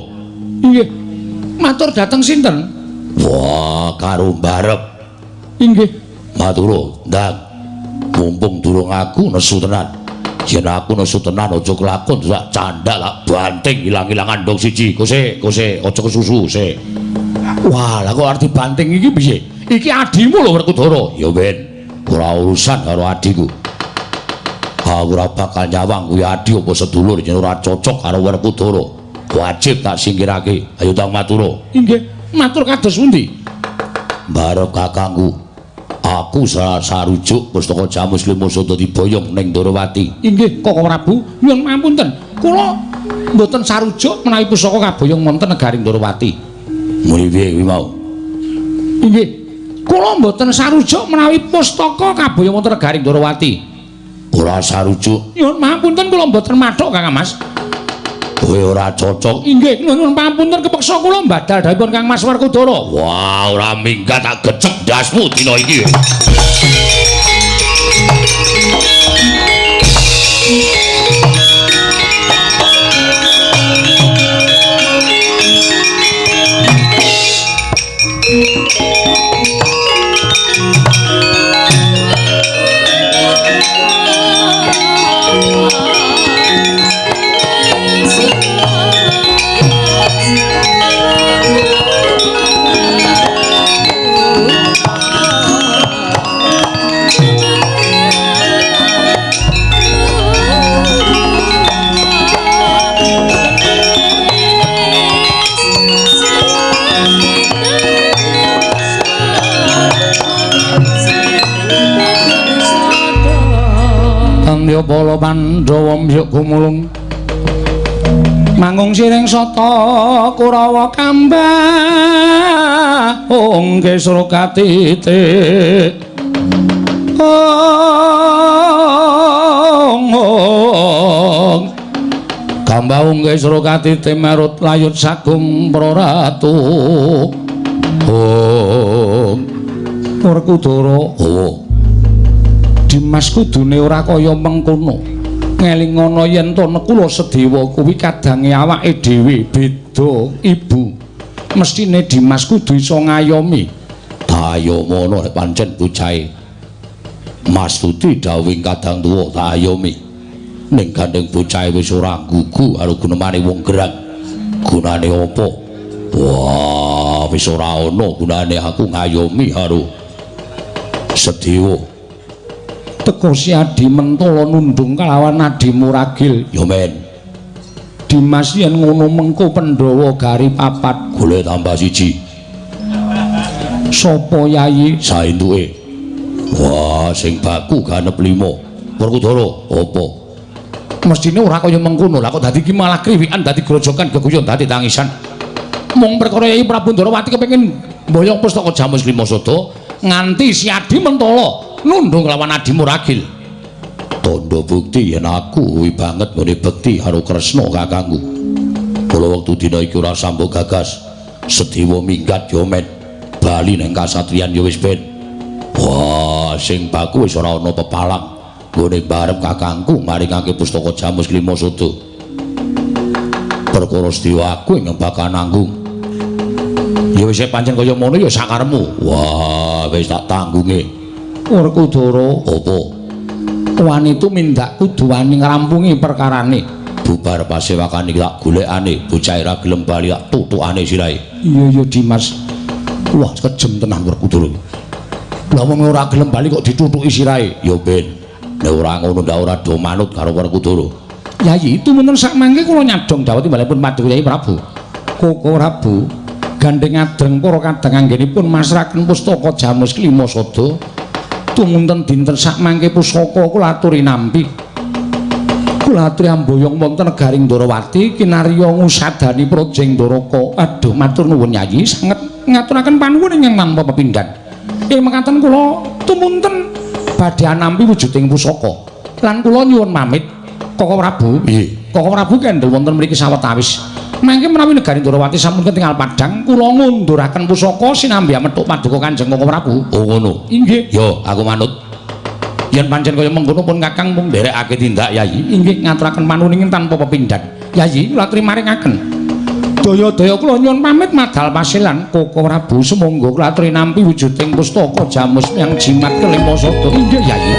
Inggih. Matur dhateng sinten? Wah, karo mbarep. Inggih. Matura, ndang. Mumpung durung aku nesu tenan. Yen aku nesu tenan aja kelakon sak candhak lak banting ilang-ilangan ndong siji. Kose, kose, aja kesusu, se. Wah, lah kok arep dibanting iki piye? Iki adimu lho Werkudara. Ya ben, ora urusan karo adiku. Aku ora bakal nyawang kuwi adi apa sedulur yen ora cocok karo Werkudara. Wajib tak singkirake. Ayo tang matura. Inggih, matur kados pundi? Mbarep kakangku. Aku sarujuk pustaka Jamus Lima Sada diboyong ning Ndorowati. Inggih, Koko Prabu, nyuwun ngapunten. Kula mboten sarujuk menawi pusaka kaboyong wonten negari Ndorowati. Muni piye kuwi mau? Inggih. Kula mboten sarujuk menawi pustaka kaboyong wonten negari Ndorowati. Ora sarujuk. Nyuwun ngapunten kula mboten mathuk Kang Mas. Kowe ora cocok. Inggih, nyuwun pangapunten kepeksa kula mbadal dawuhipun Kang Mas Werkudara. Wah, ora minggat tak gecek ndasmu dina iki. Tandya para Pandhawa mbyuk gumulung manggung siring sata Kurawa kambah ongkesra katitik ong ong kambah ongkesra katitik marut layut sagung praratu ong Werkudara. Oh, Dimas kudune ora kaya mengkono. Ngelingono yen to Nekula Sedewa kuwi kadange awake dhewe beda ibu. Mestine Dimas kudu iso ngayomi. Tayomono nek pancen bocahe Mas Tuti dawuhing kadang tuwa tak ayomi. Ning gandeng bocahe wis ora gugu karo gunemane wong gerang. Gunane apa? Wah, wis ora ana gunane aku ngayomi karo Sedewa. Teko si Adi mentala nundung kalawan Adi Muragil. Ya men. Dimas yen ngono mengko Pandhawa gari papat golek tambah siji. Sapa yayi? Saentuke. Wah, sing baku ganep 5. Werkudara, apa? Mestine ora kaya mengkono. Lah kok dadi iki malah kriwikan, dadi grojokan, geguyon, dadi tangisan. Mung perkara Yayi Prabu Ndorowati kepengin Mboyong pustaka Jamus Klima Sada nganti si Adi mentala nundung lawan Adi Muragil. Tandha bukti yen aku kuwi banget nggone bekti karo Kresna kakangku. Kala wektu dina iki ora sambok gagas. Sediwa minggat ya men bali nang kasatriyan ya wis ben. Wah, sing baku wis ora ana pepalang nggone barep kakangku maringake pustaka Jamus Klima Sada. Perkara sediwa aku ing bakal nanggung. Ya wis pancen kaya ngono ya sakarepmu. Wah, wis tak tanggunge. Werkudara, apa? Wani tumindak kudu wani ngrampungi perkarane. Bubar pasewakan iki tak golekane, bocah ora gelem bali tak tutukane sirahe. Iya ya Dimas. Wah, kejem tenan Werkudara. Lah wong ora gelem bali kok ditutuki sirahe. Ya ben. Nek ora ngono ndak ora do manut karo Werkudara. Yayi, tumunten sak mangke kula nyadong dawuh timbalipun Paduka Yayi Prabu. Koko Prabu gandeng adreng para kadang anggenipun masraken pustaka Jamus Klima Sada. Tumunten dinten sak mangke pusaka kula aturi nampi. Kula aturi amboyong wonten negaring Ndorowati kinarya ngusadani Projeng Ndoraka. Aduh, matur nuwun Yayi, sanget ngaturaken panuwun ingkang tanpa pepindhan. Ing mekaten kula tumunten badhe nampi wujuding pusaka. Lan kula nyuwun pamit Koko Prabu. Nggih. Koko Prabu kendel wonten mriki sawetawis. Mangke menawi negari Ndorowati sampun ketingal padhang, kula ngunduraken pusaka sinambi methuk paduka Kanjeng Koko Prabu. Oh ngono. Inggih. Yo, aku manut. Yen pancen kaya mengkono pun Kakang mung nderekake tindak Yayi. Inggih, ngaturaken panuwun tanpa pepindhan. Yayi, kula atrimaringaken. Daya-daya kula nyuwun pamit madal pasilan Koko Prabu, sumangga kula aturi nampi wujuding pustaka Jamus yang jimat kelima sada. Inggih Yayi.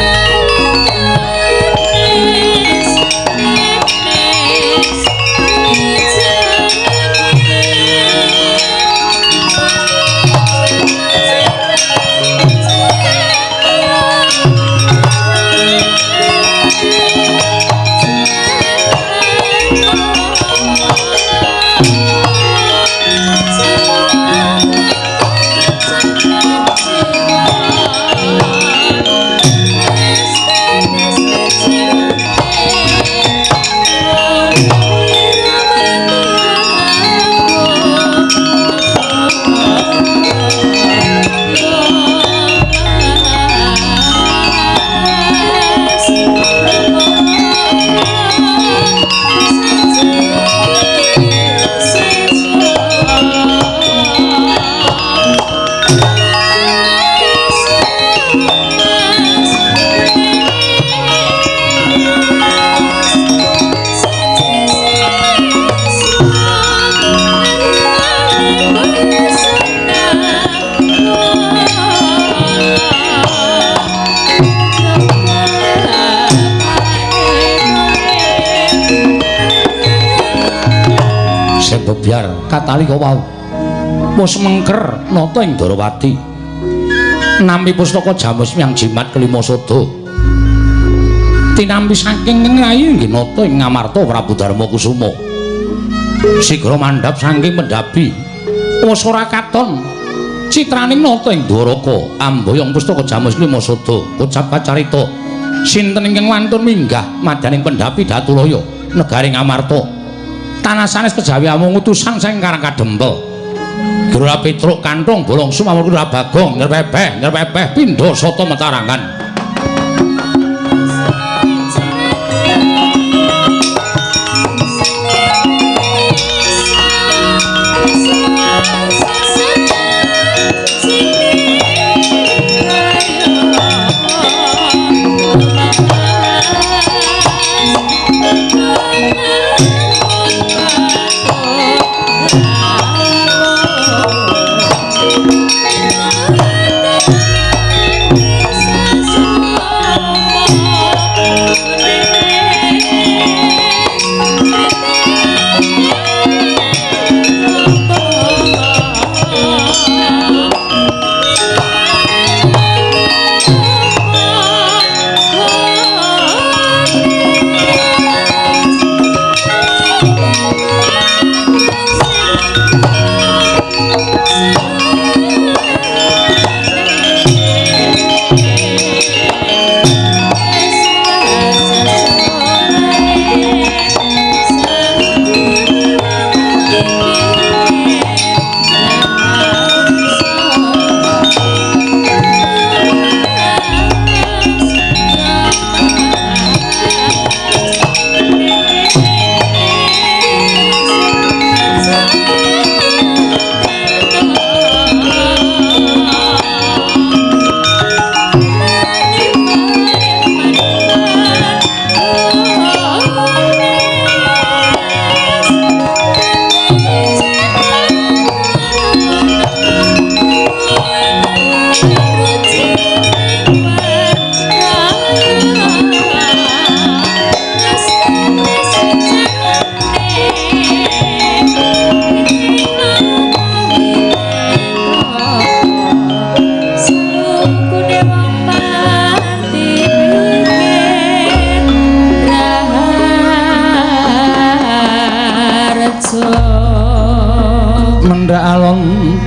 Biar katali kok wau wis mengker nata ing Ndorowati nampi pustaka Jamus yang jimat kelima sada tinampi saking ngrayi nggih nata ing Ngamarta Prabu Darma Kusuma sigra mandhap saking pendhapi wis ora katon citraning nata ing Dwaraka amboyong pustaka Jamus kelima sada kocap kacarita sinten ingkang wantun minggah madyaning pendhapi Datulaya negari Ngamarta tanah sanes kejawi amung utusan saking Karang Kadempel. Gerura Petruk kanthong bolong sumamur Bagong nyerpepeh nyerpepeh pindha sata metarangan.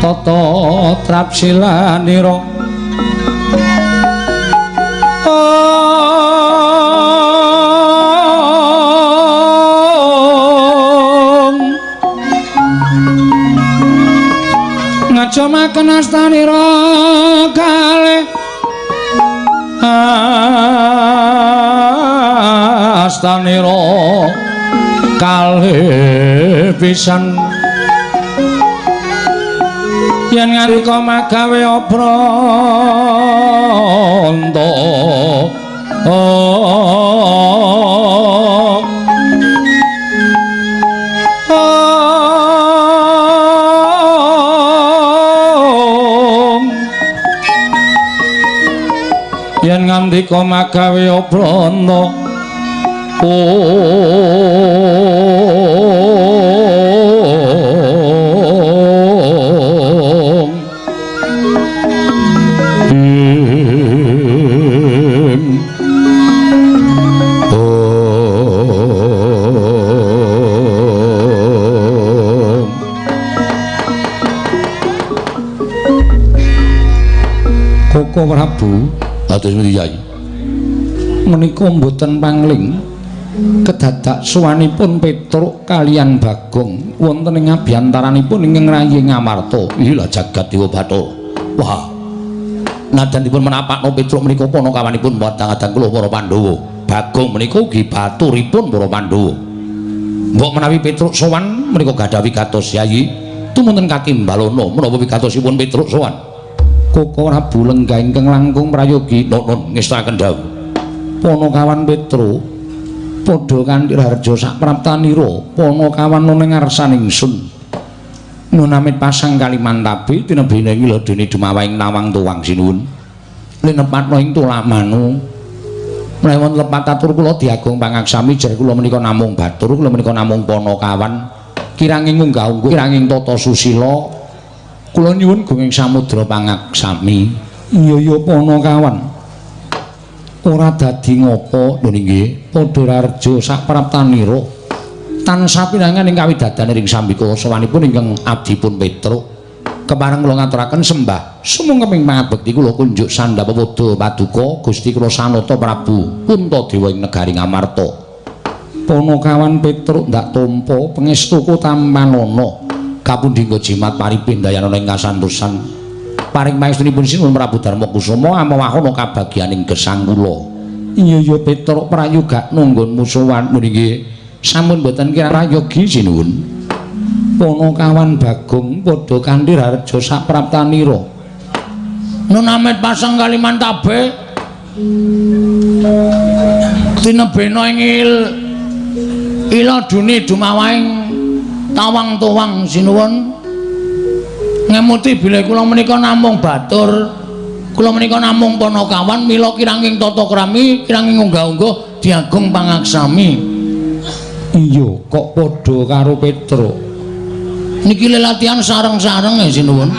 tata trapsilanira. Ngajamaken astanira kalih astanira kalih pisan yen ngalika magawe obranta. Yen ngandika magawe obranta Koko Prabu atus pundi Yai menika mboten pangling kedadak suwanipun Petruk kaliyan Bagong wonten ing abyantaranipun ingkang rayi Ngamarta. Ila jagat dewa Bathara. Wah, najan dipun menapakno Petruk menika panakawanipun padang-adang kula para Pandhawa. Bagong menika ugi baturipun para Pandhawa. Mbok menawi Petruk sowan menika gadah wigatos Yai, tumunten katimbalana menapa wigatosipun Petruk sowan. Koko Prabu lenggah ingkang langkung prayogi nun ngestakaken dawuh. Panakawan Petruk padha kanthi raharja sapraptanira panakawan ana ngarsan ingsun. Nun amit pasang kalimantabe tinebene ing ladene dumawahing nawang tuwang sinuwun. Linepatna ing tulamanu. Menawi wonten lepat atur kula diagung pangaksami jer kula menika namung batur, kula menika namung panakawan kiranging unggah-ungguh kiranging tata susila. Kula nyuwun gunging samudra pangaksami. Iya ya panakawan. Ora dadi ngopo lho nggih, padha raharja sapraptanira. Tansah pinangan ing kawidadan ring sambika sowanipun ingkang abdipun Petruk. Kepareng kula ngaturaken sembah sumangga pangabekti kula kunjuk sandhap pepoda paduka Gusti kula Sanata Prabu Puntadewa ing negari Ngamarta. Panakawan Petruk ndak tampa pangestuku tampanana. Kapundi nggo jimat paripin dayanana ing kasantosan. Paring pangestunipun Sinuwun Prabu Darma Kusuma amawahana kabagyaning gesang kula. Iya ya Petruk prayoga nunggun musuhan nggih. Sampun boten kirang prayogi sinuwun. Panakawan Bagong padha kanthi raharja sapraptanira. Nun amit pasang kalimantabe tinebena ing iladune dumawahing tawang tuwang sinuwun. Ngemuti bilih kula menika namung batur, kula menika namung panakawan, mila kiranging tata krami, kiranging unggah-ungguh diagung pangaksami. Iya, kok padha karo Petruk. Niki lelatihan sareng-sareng ya sinuwun.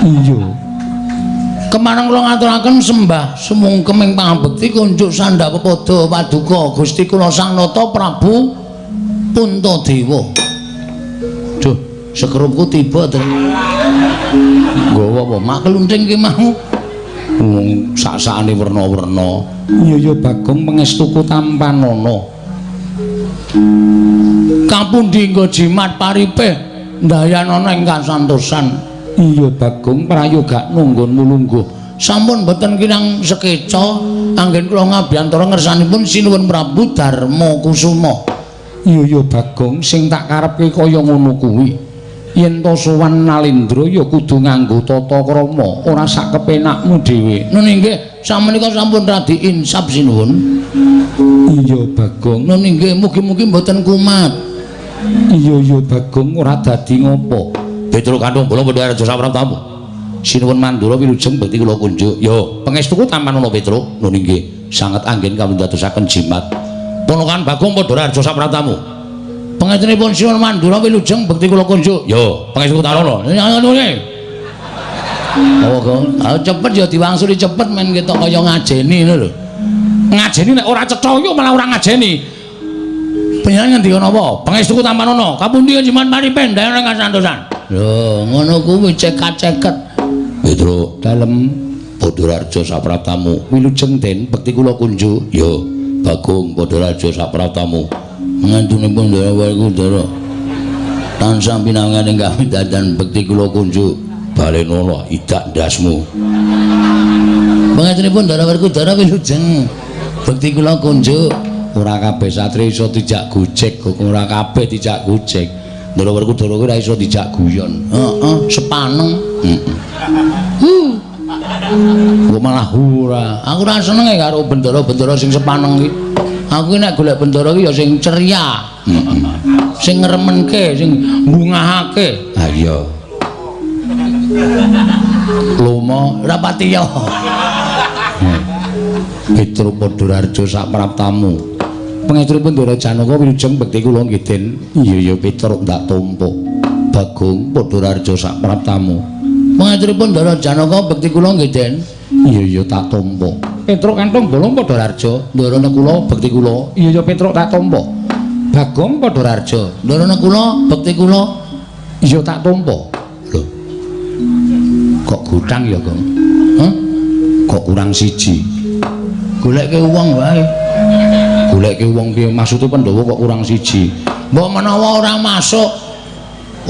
Iya. Kemareng kula ngaturaken sembah sumungkem ing pangabekti kunjuk sandhap pepoda paduka Gusti kula Sang Nata Prabu Puntadewa. Duh, sekerupku tiba to. Nggawa apa? Mak klunting ki mau. Wong sak-sakane werna-werna. Iya ya Bagong pangestuku tampanana. Kapundi nggo jimat paripih ndayanana ing kasantosan. Iya Bagong prayoga nunggonmu lungguh. Sampun boten kirang sekeca anggen kula ngabiyantara ngersanipun Sinuwun Prabu Darma Kusuma. Iya ya Bagong sing tak karepke kaya ngono kuwi. Yen to sowan Nalendra ya kudu nganggo tata krama, ora sak kepenakmu dhewe. Nun inggih, samenika sampun radi insaf sinuwun. Iya Bagong. Nun inggih, mugi-mugi mboten kumat. Iya ya Bagong ora dadi ngopo. Petruk kandung bola padha raja sapraptamu. Sinuwun Mandura wilujeng bekti kula kunjuk. Yo, pangestuku tampanana Petruk. Nun inggih, sanget anggen kawindadosaken jimat. Ponokan Bagong padha raja sapraptamu. Pangestunipun Sinuwun Mandura wilujeng bekti kula kunjuk. Yo, pangestuku tarono. Oh, Gong. Cepet ya diwangsuli cepet men ketok kaya ngajeni ngono lho. Ngajeni nek ora cetha yo malah ora ngajeni. Panjenengan ngendika napa? Pangestuku tampanana. Kapundi jimat paripen dayan kasantosan. Lho, ngono kuwi cekat-ceket. Petruk Dalem Padhararja sapraptamu. Wilujeng Den, bekti kula kunjuk. Ya, Bagong Padhararja sapraptamu. Ngantunipun Ndara Werkudara. Tansah pinangan ing kawidatan bekti kula kunjuk. Balenono idak ndasmu. Pangestunipun Ndara Werkudara wilujeng. Bekti kula kunjuk. Ora kabeh satri iso dijak gojek, ora kabeh dijak gojek. Ndara Werkudara kuwi ora iso dijak guyon. Heeh, sepaneng. Heeh. Kok malah ora. Aku ora seneng karo bendara-bendara sing sepaneng iki. Aku nek golek bendara iki ya sing ceria. Heeh. Sing ngremenke, sing mbungahake. Ha iya. Lomo ora pati ya. Petruk Padhararja sapraptamu. Pangestunipun Ndara Janaka wilujeng bekti kula nggih Den. Iya ya Petruk ndak tampa. Bagong Padhararja sapraptamu. Pangestunipun Ndara Janaka bekti kula nggih Den. Iya ya tak tampa. Petruk kantung bolong Padhararja, Ndara Nakula bekti kula. Iya ya Petruk tak tampa. Bagong Padhararja, Ndara Nakula bekti kula. Iya tak tampa. Lho. Kok gutang ya, Gong? Hah? Kok kurang siji? Goleke wong wae. Goleke wong piye maksude Pandhawa kok kurang siji? Mbok menawa ora masuk.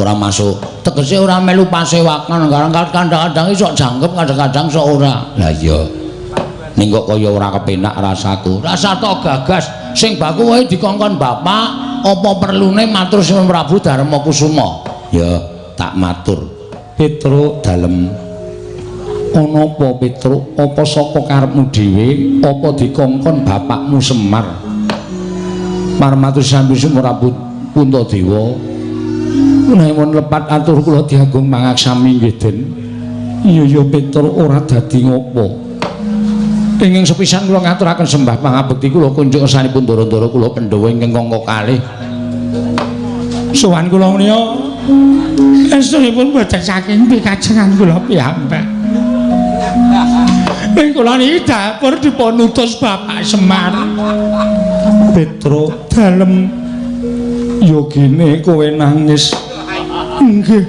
Ora masuk. Tegese ora melu pasewakan, kadang-kadang sok jangkep, kadang-kadang sok ora. Lah iya. Ning kok kaya ora kepenak rasaku. Rasa tok gagas sing baku wae dikongkon bapak, apa perlune matur Sunan Prabu Darma Kusuma? Ya, tak matur. Petruk dalem. Ana apa Petruk? Apa saka karepmu dhewe? Apa dikongkon bapakmu Semar? Marmatur sambi Prabu Puntadewa. Menawi lepat atur kula diagung mangaksami nggih Den. Iya ya Petruk ora dadi ngopo. Ingkang sepisan kula ngaturaken sembah pangabekti kula kunjuk ngersanipun ndara-ndara kula Pandhawa ingkang angka kalih. Sowan kula menika estunipun boten saking pikajengan kula piyambak. Ing kula niki dapur dipun utus Bapak Semar. Petruk dalem yogine kowe nangis. Nggih.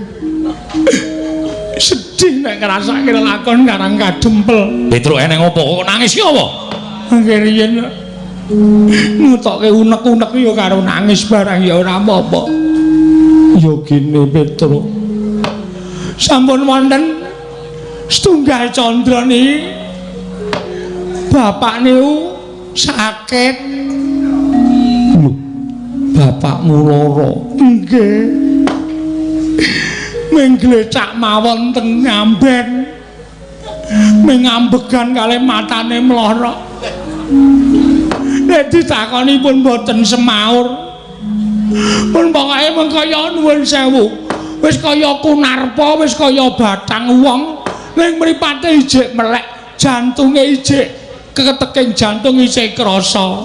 Sedih nek ngrasake lakon Karang Kadempel. Petruk eneng apa kok nangis ki apa? Nggih riyen ngutokke unek-unek ya karo nangis barang ya ora apa-apa. Yogine Petruk. Sampun wonten setunggal candra niki bapak niku sakit. Lho, bapakmu lara? Nggih. Ming glecak mawon teng ngamben. Ming ngambegan kalih matane mlorok. Nek ditakoni pun boten semaur. Pun pokoke mung kaya nuwun sewu. Wis kaya kunarpa, wis kaya bathang wong. Ning mripate ijik melek, jantunge ijik keteking jantung isih krasa.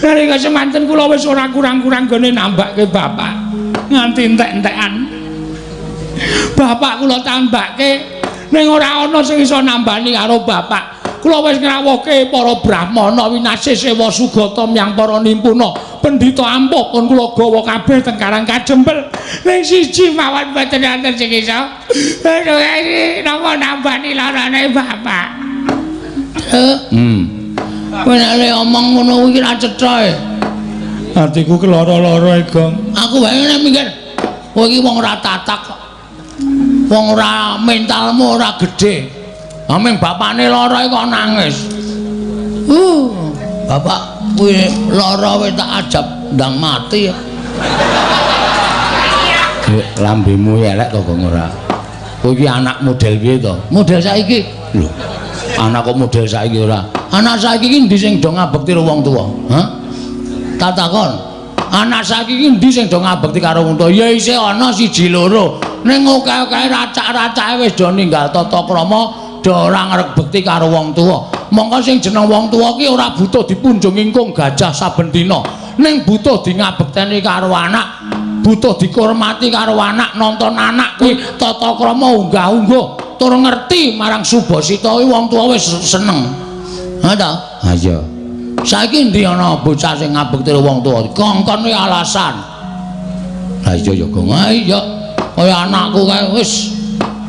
Nalika semanten kula wis ora kurang-kurang gone nambake bapak nganti entek-entekan. Bapak kula tambake ning ora ana sing iso nambani karo bapak. Kula wis ngrawuhke para brahmana winasih sewa sugata myang para nimpuna pendhita ampuh pun kula gawa kabeh teng Karang Kadempel. Ning siji mawon boten wonten sing iso. Napa nambani larane bapak? Kowe nek omong ngono kuwi ra cetha e. Atiku keloro-loro e, Gong. Aku wae nek mikir kowe iki wong ora tatak kok. Wong ora mentalmu ora gedhe. Aming bapakne lara kok nangis. Bapak kuwi lara wis tak ajab ndang mati. Lambemu elek to, Gong ora? Kowe iki anak model piye to? Model saiki. Lho, anak kok model saiki ora? Anak saiki iki endi sing do ngabekti karo wong tuwa? Hah? Tak takon. Anak saiki iki endi sing do ngabekti karo wong tuwa? Ya isih ana siji loro. Ning akeh-akeh racak-racake wis do ninggal tata krama, do ora ngrebekti karo wong tuwa. Mongko sing jeneng wong tuwa ki ora butuh dipunjung ingkung gajah saben dina. Ning butuh di ngabekteni karo anak, butuh dikurmati karo anak, nonton anak kuwi tata krama unggah-ungguh, tur ngerti marang subasita kuwi wong tuwa wis seneng. Ha ta? Ha iya. Saiki endi ana bocah sing ngabekti wong tuwa? Kongkon kuwi alasan. Ha iya ya, Gong. Ha iya. Kaya anakku kae wis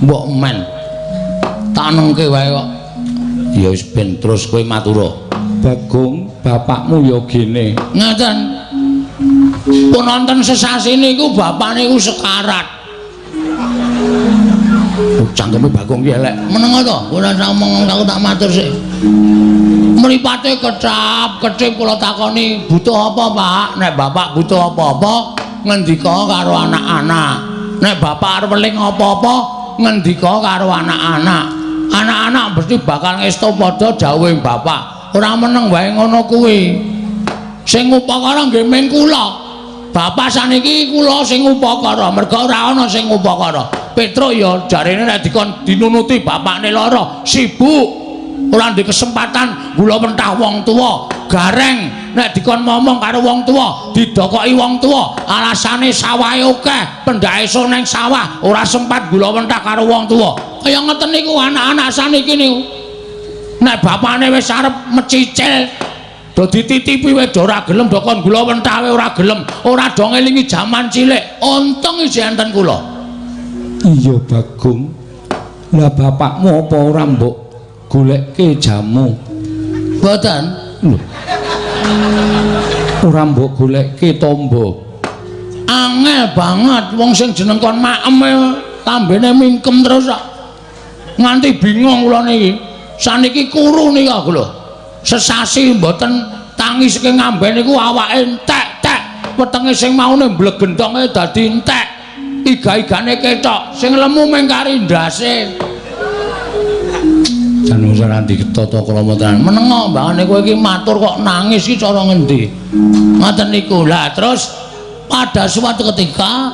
mbok men. Tak nengke wae kok. Ya wis ben terus kowe matura. Bagong, bapakmu ya gene. Ngaten. Pun wonten sesasi niku bapak niku sekarat. Cangkeme Bagong ki elek. Meneng to, ora ngomong aku tak matur sik. Mripate kecap-kecip kula takoni, butuh apa, Pak? Nek bapak butuh apa-apa, ngendika karo anak-anak. Nek bapak arep weling apa-apa, ngendika karo anak-anak. Anak-anak mesti bakal ngesto padha dawuhe bapak. Ora meneng wae ngono kuwi. Sing ngupakara nggih ming kula. Bapak saniki kula sing ngupakara, merga ora ana sing ngupakara. Petruk ya jarene nek dikon dinunuti bapakne lara, sibuk. Ora ndek kesempatan gula mentah wong tuwa. Gareng nek dikon ngomong karo wong tuwa, didokoki wong tuwa, alasane sawahe akeh, pendhake iso nang sawah, ora sempat gula mentah karo wong tuwa. Kaya ngeten niku anak-anak saniki niku. Nek bapakne wis arep mecicil, do dititipi wis ora gelem, do kon gula mentah ora gelem, ora do ngelingi jaman cilik. Untung isih enten kula. Iya Bagong. Lah bapakmu apa ora mbok golekke jamu? Mboten. Lho. Ora mbok golekke tombo. Angel banget wong sing jeneng kon maem lambene mingkem terus kok. Nganti bingung kula niki. Saniki kuru niki aku lho. Sesasi mboten tangi saking ngamben niku awake entek-tek, wetenge sing maune mblegendonge dadi entek, iga-igane ketok, sing lemu mung kari ndase. Jan ora ditata krama tenan. Menengo mbangane kowe iki matur kok nangis iki cara ngendi? Ngoten niku. Lah terus pada suatu ketika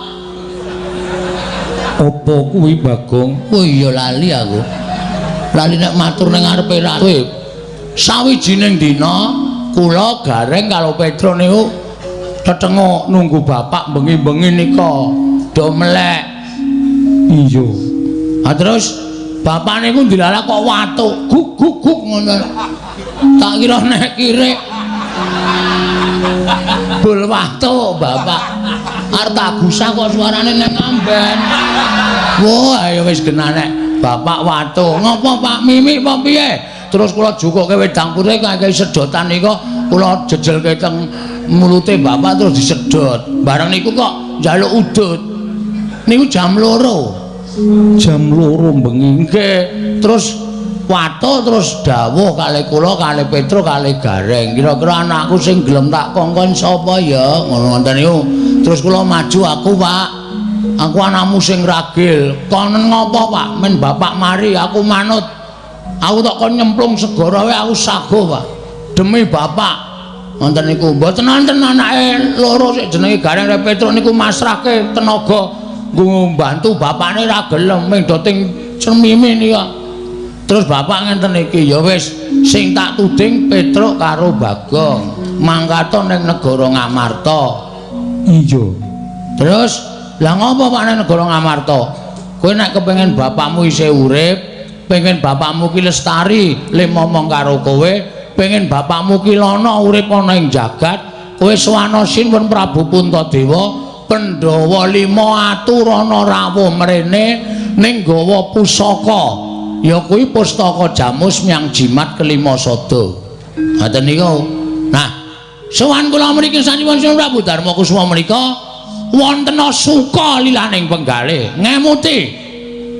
apa kuwi Bagong? Oh iya lali aku. Lali nek matur ning ngarepe ratu. Sawijining dina kula Gareng karo Petro niku tetenguk nunggu bapak bengi-bengi nika do melek. Iya. Ha terus bapak niku ndilalah kok watuk guk guk guk ngono. Tak kira nek kirik bul watuk bapak. Arep tak gusah kok suarane nek ngamben. Wah, ayo wis genah nek bapak watuk. Ngopo Pak Mimik apa piye? Terus kula jukuke wedang putih kaya sedotan nika kula jejelke teng mulute bapak terus disedot. Bareng niku kok njaluk udut. Niku jam 2. Jam 2 bengi. Nggih. Terus watuk terus dawuh kalih kula kalih Petro kalih Gareng. Kira-kira anakku sing gelem tak kongkon sapa ya? Ngono ngoten niku. Terus kula maju aku, Pak. Aku anakmu sing ragil. Konen ngopo, Pak? Men bapak mari aku manut. Aku tak kon nyemplung segara wae aku sago, Pak. Demi bapak. Ngoten niku. Mboten wonten anake loro sik jenenge Gareng karo Petro niku masrahke tenaga nggo mbantu bapakne ra gelem ming do ting cemimi nika. Terus bapak ngenten iki, ya wis sing tak tuding Petruk karo Bagong mangkato ning negara Ngamarta. Iya. Terus lah ngopo Pak ning negara Ngamarta? Kowe nek kepengin bapakmu isih urip, pengen bapakmu ki lestari le momong karo kowe, pengen bapakmu ki lana urip ana ing jagat, kowe swana Sinuwun Prabu Puntadewa, Pandhawa 5 aturana rawuh mrene ning gawa pusaka. Ya kuwi pustaka Jamus Myang Jimat kelima sada. Ngoten niku. Nah, sowan kula mriki sanipun Sinuwun Prabu Darma Kusuma menika wonten suka lilaning penggalih ngemuti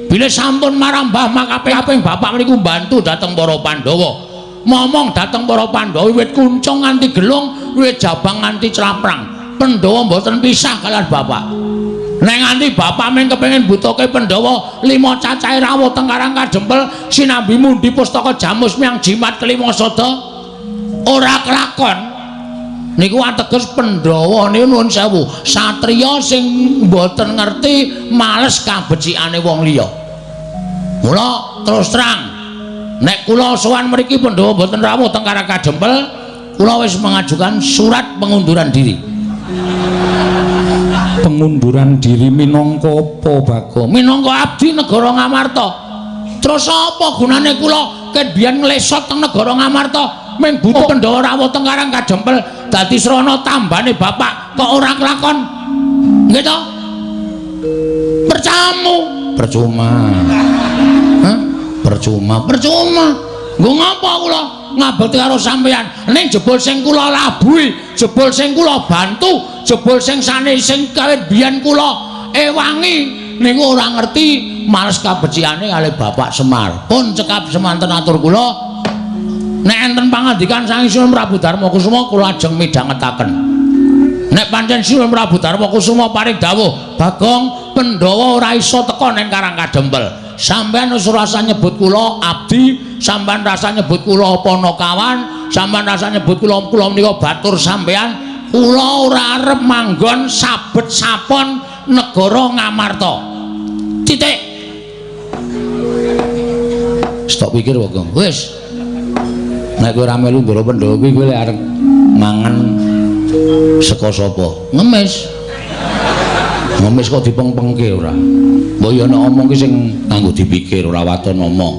bilih sampun marambah makaping bapak mriku mbantu dhateng para Pandhawa. Momong dhateng para Pandhawa wiwit kuncung nganti gelung, wiwit jabang nganti claprang. Pandhawa mboten pisah kalian bapak. Nek nganti bapak mung kepengin butuhke Pandhawa 5 cacahe rawuh teng Karang Kadempel sinambi mundi pustaka Jamus Myang Jimat kelima sada ora kelakon. Niku ateges Pandhawa niku nuwun sewu, satriya sing mboten ngerti males kabecikane wong liya. Mula terus terang nek kula sowan mriki Pandhawa mboten rawuh teng Karang Kadempel, kula wis mengajukan surat pengunduran diri. Pengunduran diri minangka apa, Bagong? Minangka abdi negara Ngamarta. Terus apa gunane kula ket biyen nglesot teng negara Ngamarta ming butuh Pandhawa rawuh teng Karang Kadempel dadi srana tambane bapak kok ora kelakon? Nggih to? Percamu. Percuma. Hah? Percuma, percuma. Nggo ngapa kula ngabekti karo sampeyan? Ning jebul sing kula labuhi, jebul sing kula bantu, jebul sing sane sing kawit biyen kula ewangi niku ora ngerti males kabecikane kalih Bapak Semar. Pun cekap semanten atur kula. Nek enten pangandikan saking Sinuwun Prabu Darma Kusuma kula ajeng midhangetaken. Nek pancen Sinuwun Prabu Darma Kusuma paring dawuh, Bagong Pandhawa ora iso teka ning Karang Kadempel. Sampeyan wis ora usah nyebut kula abdi, sampeyan rasa nyebut kula panakawan, sampeyan rasa nyebut kula kula menika batur sampeyan. Kula ora arep manggon sabet sapon negara Ngamarta. Titik. Stop pikir Bagong. Wis. Nek kowe ora melu Ndara Pandhawa kuwi kowe arep mangan saka sapa? Ngemis. Ngemis kok dipengpengke ora? Mbok ya nek omong ki sing nganggo dipikir ora waton omong.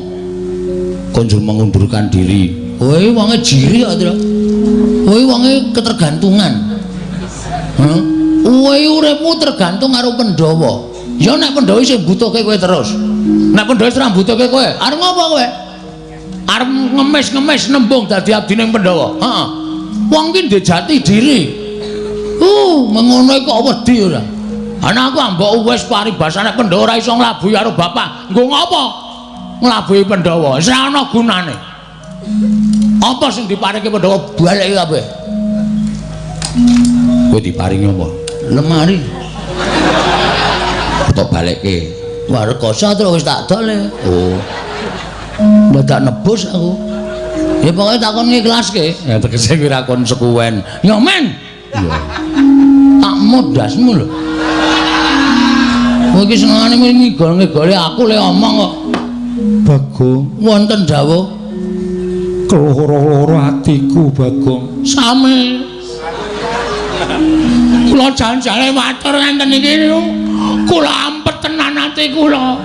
Konjur mengundurkan diri. Kowe wonge jiri kok, Tru. Kowe wonge ketergantungan. Hah? Kowe uripmu tergantung karo Pandhawa. Ya nek Pandhawa isih mbutuhke kowe terus. Nek Pandhawa wis ora mbutuhke kowe, arep ngopo kowe? Arep ngemis-ngemis nembung dadi abdine Pandhawa. Heeh. Wong ki ndek jati diri. Mengono kok wedi ora. Ana aku ambok wis paribasane Pandhawa ora iso nglabuhi karo bapak. Nggo ngopo? Nglabuhi Pandhawa. Wis ora ana gunane. Apa sing diparingi Pandhawa baleki kabeh. Kowe diparingi apa? Lemari. Tok balekke. Wah rekoso terus wis tak dol. Oh. Dadak nebus aku. Ya pokoke takon ngiklaske. Ya tegese kuwi ra konsekuen. Ya men. Iya. Tak modasmu lho. Kowe iki senengane ngigol-ngigole aku le omong kok. Bagong, wonten dawuh. Keloro-loro atiku, Bagong. Sami. Kula jan-jane matur ngenten iki niku. Kula ampet tenan ati kula.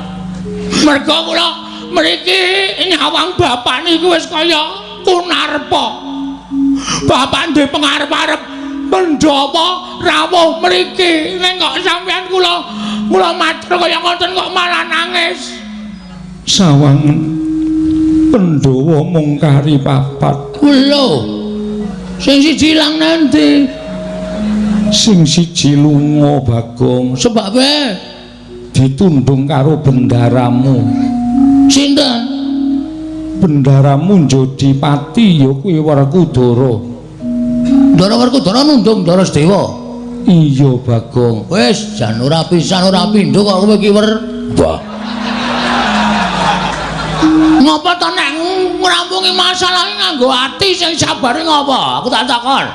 Mergo kula mriki nyawang bapak niku wis kaya kunarpa. Bapak duwe pengarep-arep Pandhawa rawuh mriki. Ning kok sampeyan kula kula matur kaya ngoten kok malah nangis. Sawangen Pandhawa mung kari papat. Lho. Sing siji ilang nanti? Sing siji lunga, Bagong. Sebabe ditundung karo bendaramu. Sinten? Bendaramu Jodipati ya kuwi Werkudara. Ndara Werkudara nundung Ndara Sedewa. Iya, Bagong. Wis jan ora pisan ora pindho kok kowe iki wer. Wah. Ngopo to nek ngrampungi masalah nganggo ati sing sabare ngopo? Aku tak takon.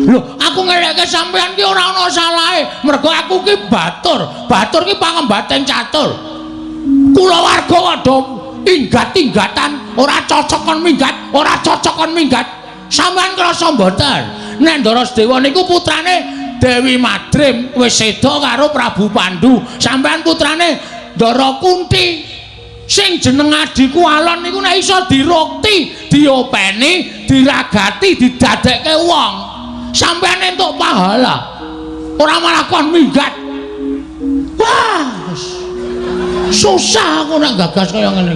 Lho, aku ngeleke sampeyan ki ora ana salahe. Mergo aku ki batur. Batur ki pangembating catur. Kulawarga kok do inggat-inggatan, ora cocok kon minggat, ora cocok kon minggat. Sampeyan krasa mboten? Nek Ndara Sedewa niku putrane Dewi Madrim wis seda karo Prabu Pandu. Sampeyan putrane Ndara Kunti. Sing jeneng adhiku Alon niku nek iso dirukti, diopeni, diragati, didadekke wong. Sampeyan entuk pahala. Ora malah kon minggat. Wah. Susah aku nek gagas kaya ngene.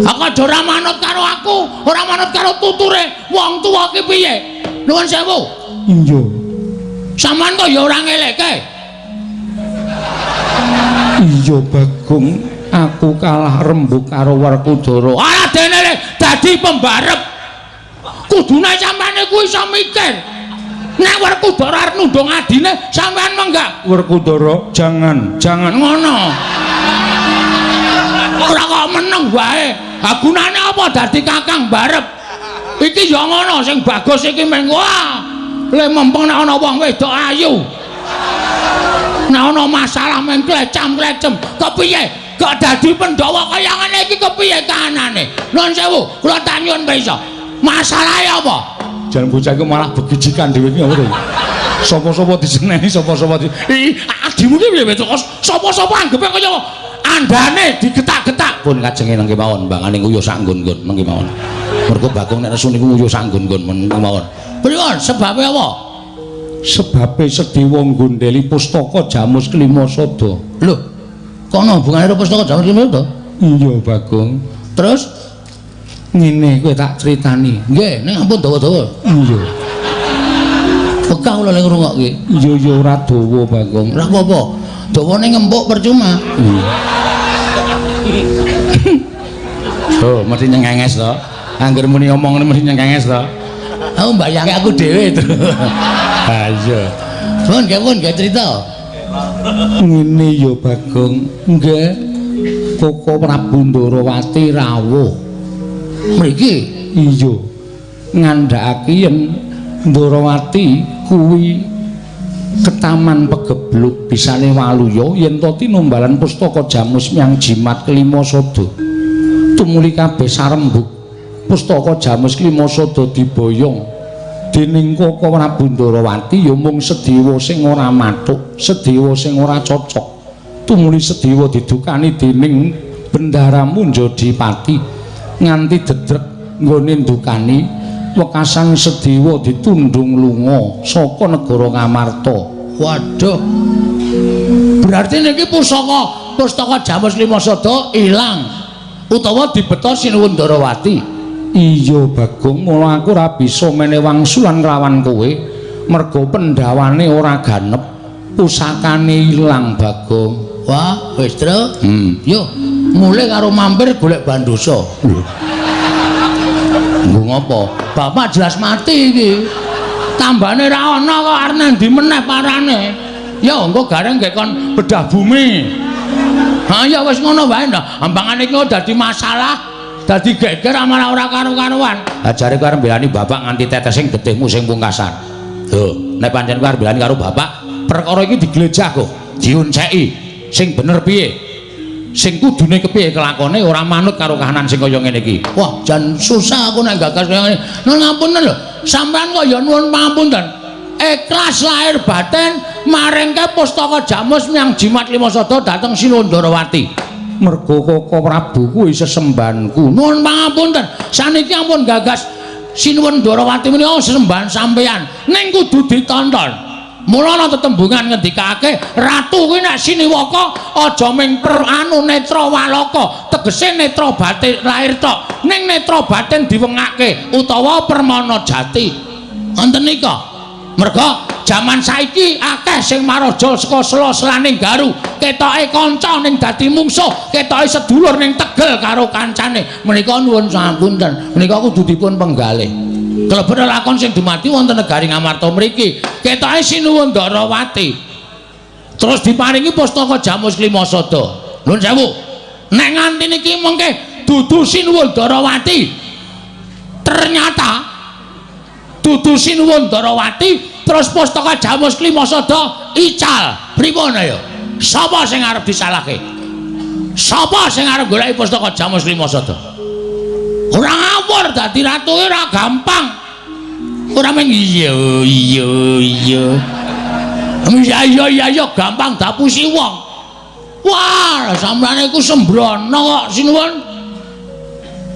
Aku aja ora manut karo aku, ora manut karo tuture wong tuwa ki piye? Nuwun sewu. Iya. Sampeyan kok ya ora ngelekke. Iya, Bagong, aku kalah rembug karo Werkudara. Ora dene dadi pembarep. Kudune sampeyan iku iso mikir. Nek Werkudara arep nundung adine, sampeyan menggak. Werkudara, jangan, jangan ngono. Ora kok meneng wae. Ha gunane apa dadi kakang barep? Iki ya ngono sing bagus iki meng wah. Le mempeng nek ana wong wedok ayu. Nek ana masalah meng klecam-klecem. Kepiye? Kok dadi Pandhawa kaya ngene iki kepiye kahanane? Nuwun sewu, kula tak nyuwun pirsa. Masalahe apa? Jan bocah iku malah begijikan dhewe iki apa to? Sapa-sapa diseneni, sapa-sapa di. Ih, adimu ki piye kok sapa-sapa anggepe kaya andane digetak-getak. Pun kajenge nang kemawon, mbangane nguyuh sak nggon-nggon nang kemawon. Mergo Bagong nek nesu niku nguyuh sak nggon-nggon men kemawon. Pripun sebabe apa? Sebabe Sedewa nggondheli pustaka Jamus Klima Sada. Lho, Kono hubungane karo pustaka Jamus Lima Sada? Iya, Bagong. Terus ngene kowe tak critani. Nggih, ning ampun dawa-dawa. Iya. Bekah kula lek ngrungokke. Iya ya ora dawa, Bagong. Ora apa-apa. Dawane ngempuk percuma. Iya. Oh, mesti nyengenges to. Angger muni omong ngene mesti nyengenges to. Aku mbayangke aku dhewe to. Ha iya. Pun, nggih pun, nggih cerita. Ngene ya, Bagong. Nggih. Koko Prabu Ndarawati rawuh mriki. Iya. Ngandhakake yen Ndarawati kuwi ketaman pegebluk bisane waluya yen to tinumbalan pustaka Jamus miang jimat kelima sada. Tumuli kabeh sarembug pustaka Jamus kelima sada diboyong dening Koko Prabu Ndarawati ya mung Sedewa sing ora mathuk, Sedewa sing ora cocok. Tumuli Sedewa didukani dening Bendara Munjadipati nganti dedrek nggone ndukani wekasan Sedewa ditundung lunga saka negara Ngamarta. Waduh. Berarti niki pustaka Jamus Lima Sada ilang utawa dibeta Sinuwun Ndarawati. Iya, Bagong, mula aku ora bisa mene wangsulan nglawan kowe merga pendhawane ora ganep, pusakane ilang, Bagong. Wah, wis, Tru. Yo, mulih karo mampir golek bandosa. Nggo ngopo? Bapak jelas mati iki. Tambane ra ana kok arep nang ndi meneh parane. Ya engko gareng nggih kon bedah bumi. Ha ya wis ngono wae ndah. Ambangane iki dadi masalah, dadi geger malah ora karu-karuan. Ha jare kowe arep mbelani bapak nganti tetesing getihmu sing pungkasan. Lho, nek pancen kowe arep mbelani karo bapak, perkara iki diglejah kok, diunceki. Sing bener piye? Sing kudune kepiye kelakone ora manut karo kahanan sing kaya ngene iki. Wah, jan susah aku nek gagas kaya ngene. Nuwun ngapunten lho. Sampeyan kok ya nuwun pangapunten. Ikhlas lahir batin maringke pustaka Jamus miang jimat lima sada dhateng Sinuwun Ndarawati. Merga Koko Prabu kuwi sesembahanku. Nuwun pangapunten. Saniki ampun gagas Sinuwun Ndarawati menika sesembahan sampeyan. Ning kudu ditonton. Mula ana tetembungan ngendikake ratu kuwi nek siniwaka aja ming anu netra walaka, tegese netra batin lahir tok, ning netra batin diwengake utawa permana jati. Wonten nika. Merga jaman saiki akeh sing maraja saka sela-selaning garu, ketoke kanca ning dadi mungsuh, ketoke sedulur ning tegel karo kancane. Menika nuwun sapunten, menika kudu dipun penggalih. Kelebet lakon sing dumadi wonten negari Ngamarta mriki. Ketoke Sinuwun Ndarawati. Terus diparingi pustaka Jamus Lima Sada. Nuwun sewu. Nek nganti niki mengke dudu Sinuwun Ndarawati. Ternyata dudu Sinuwun Ndarawati terus pustaka Jamus Lima Sada ical. Pripun ayo? Sapa sing arep disalahke? Sapa sing arep goleki pustaka Jamus Lima Sada? Ora ngawur dadi ratu ora gampang. Ora mung iya iya iya. Iya iya iya iya gampang dapusi wong. Wah, sampeyan iku sembrono kok sinuwun.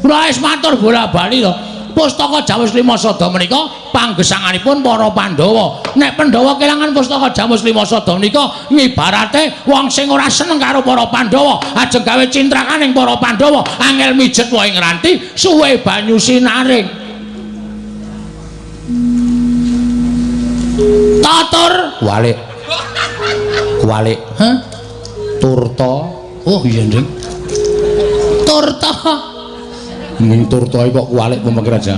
Kula wis matur bola-bali to. Pustaka Jamus Lima Sada menika panggesanganipun para Pandhawa. Nek Pandhawa kelangan pustaka Jamus Lima Sada menika ngibarate wong sing ora seneng karo para Pandhawa, ajeng gawe cintrakaning para Pandhawa, angel mijet wae ngranti, suwe banyu sinaring. Tatur walik. Walik. Hah? Turta. Oh iya, Nding. Turta. Ning turta kok kualik pemikir aja.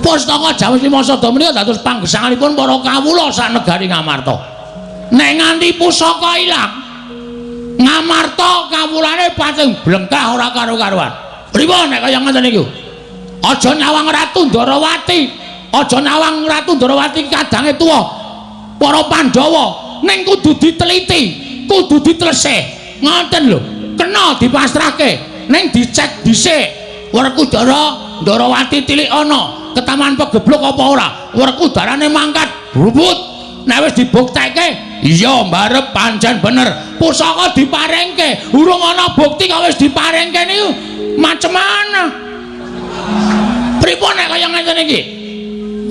Pustaka Jamus Lima Sada menika dados panggesanganipun para kawula sak negari Ngamarta. Nek nganti pusaka ilang, Ngamarta kawulane pating blengkah ora karu-karuan. Pripun nek kaya ngoten niku? Aja nyawang Ratu Ndarawati, aja nyawang Ratu Ndarawati kadange tuwa para Pandhawa, ning kudu diteliti, kudu ditelesih. Ngoten lho, kena dipasrahke, ning dicek dhisik. Werkudara Ndarawati tilik ana ketaman pegebluk apa ora? Werkudarane mangkat brubut. Nek wis dibuktekke, iya mbarep pancen bener. Pusaka diparingke, urung ana bukti kok wis diparingke niku macem mana? Pripun nek kaya ngene iki?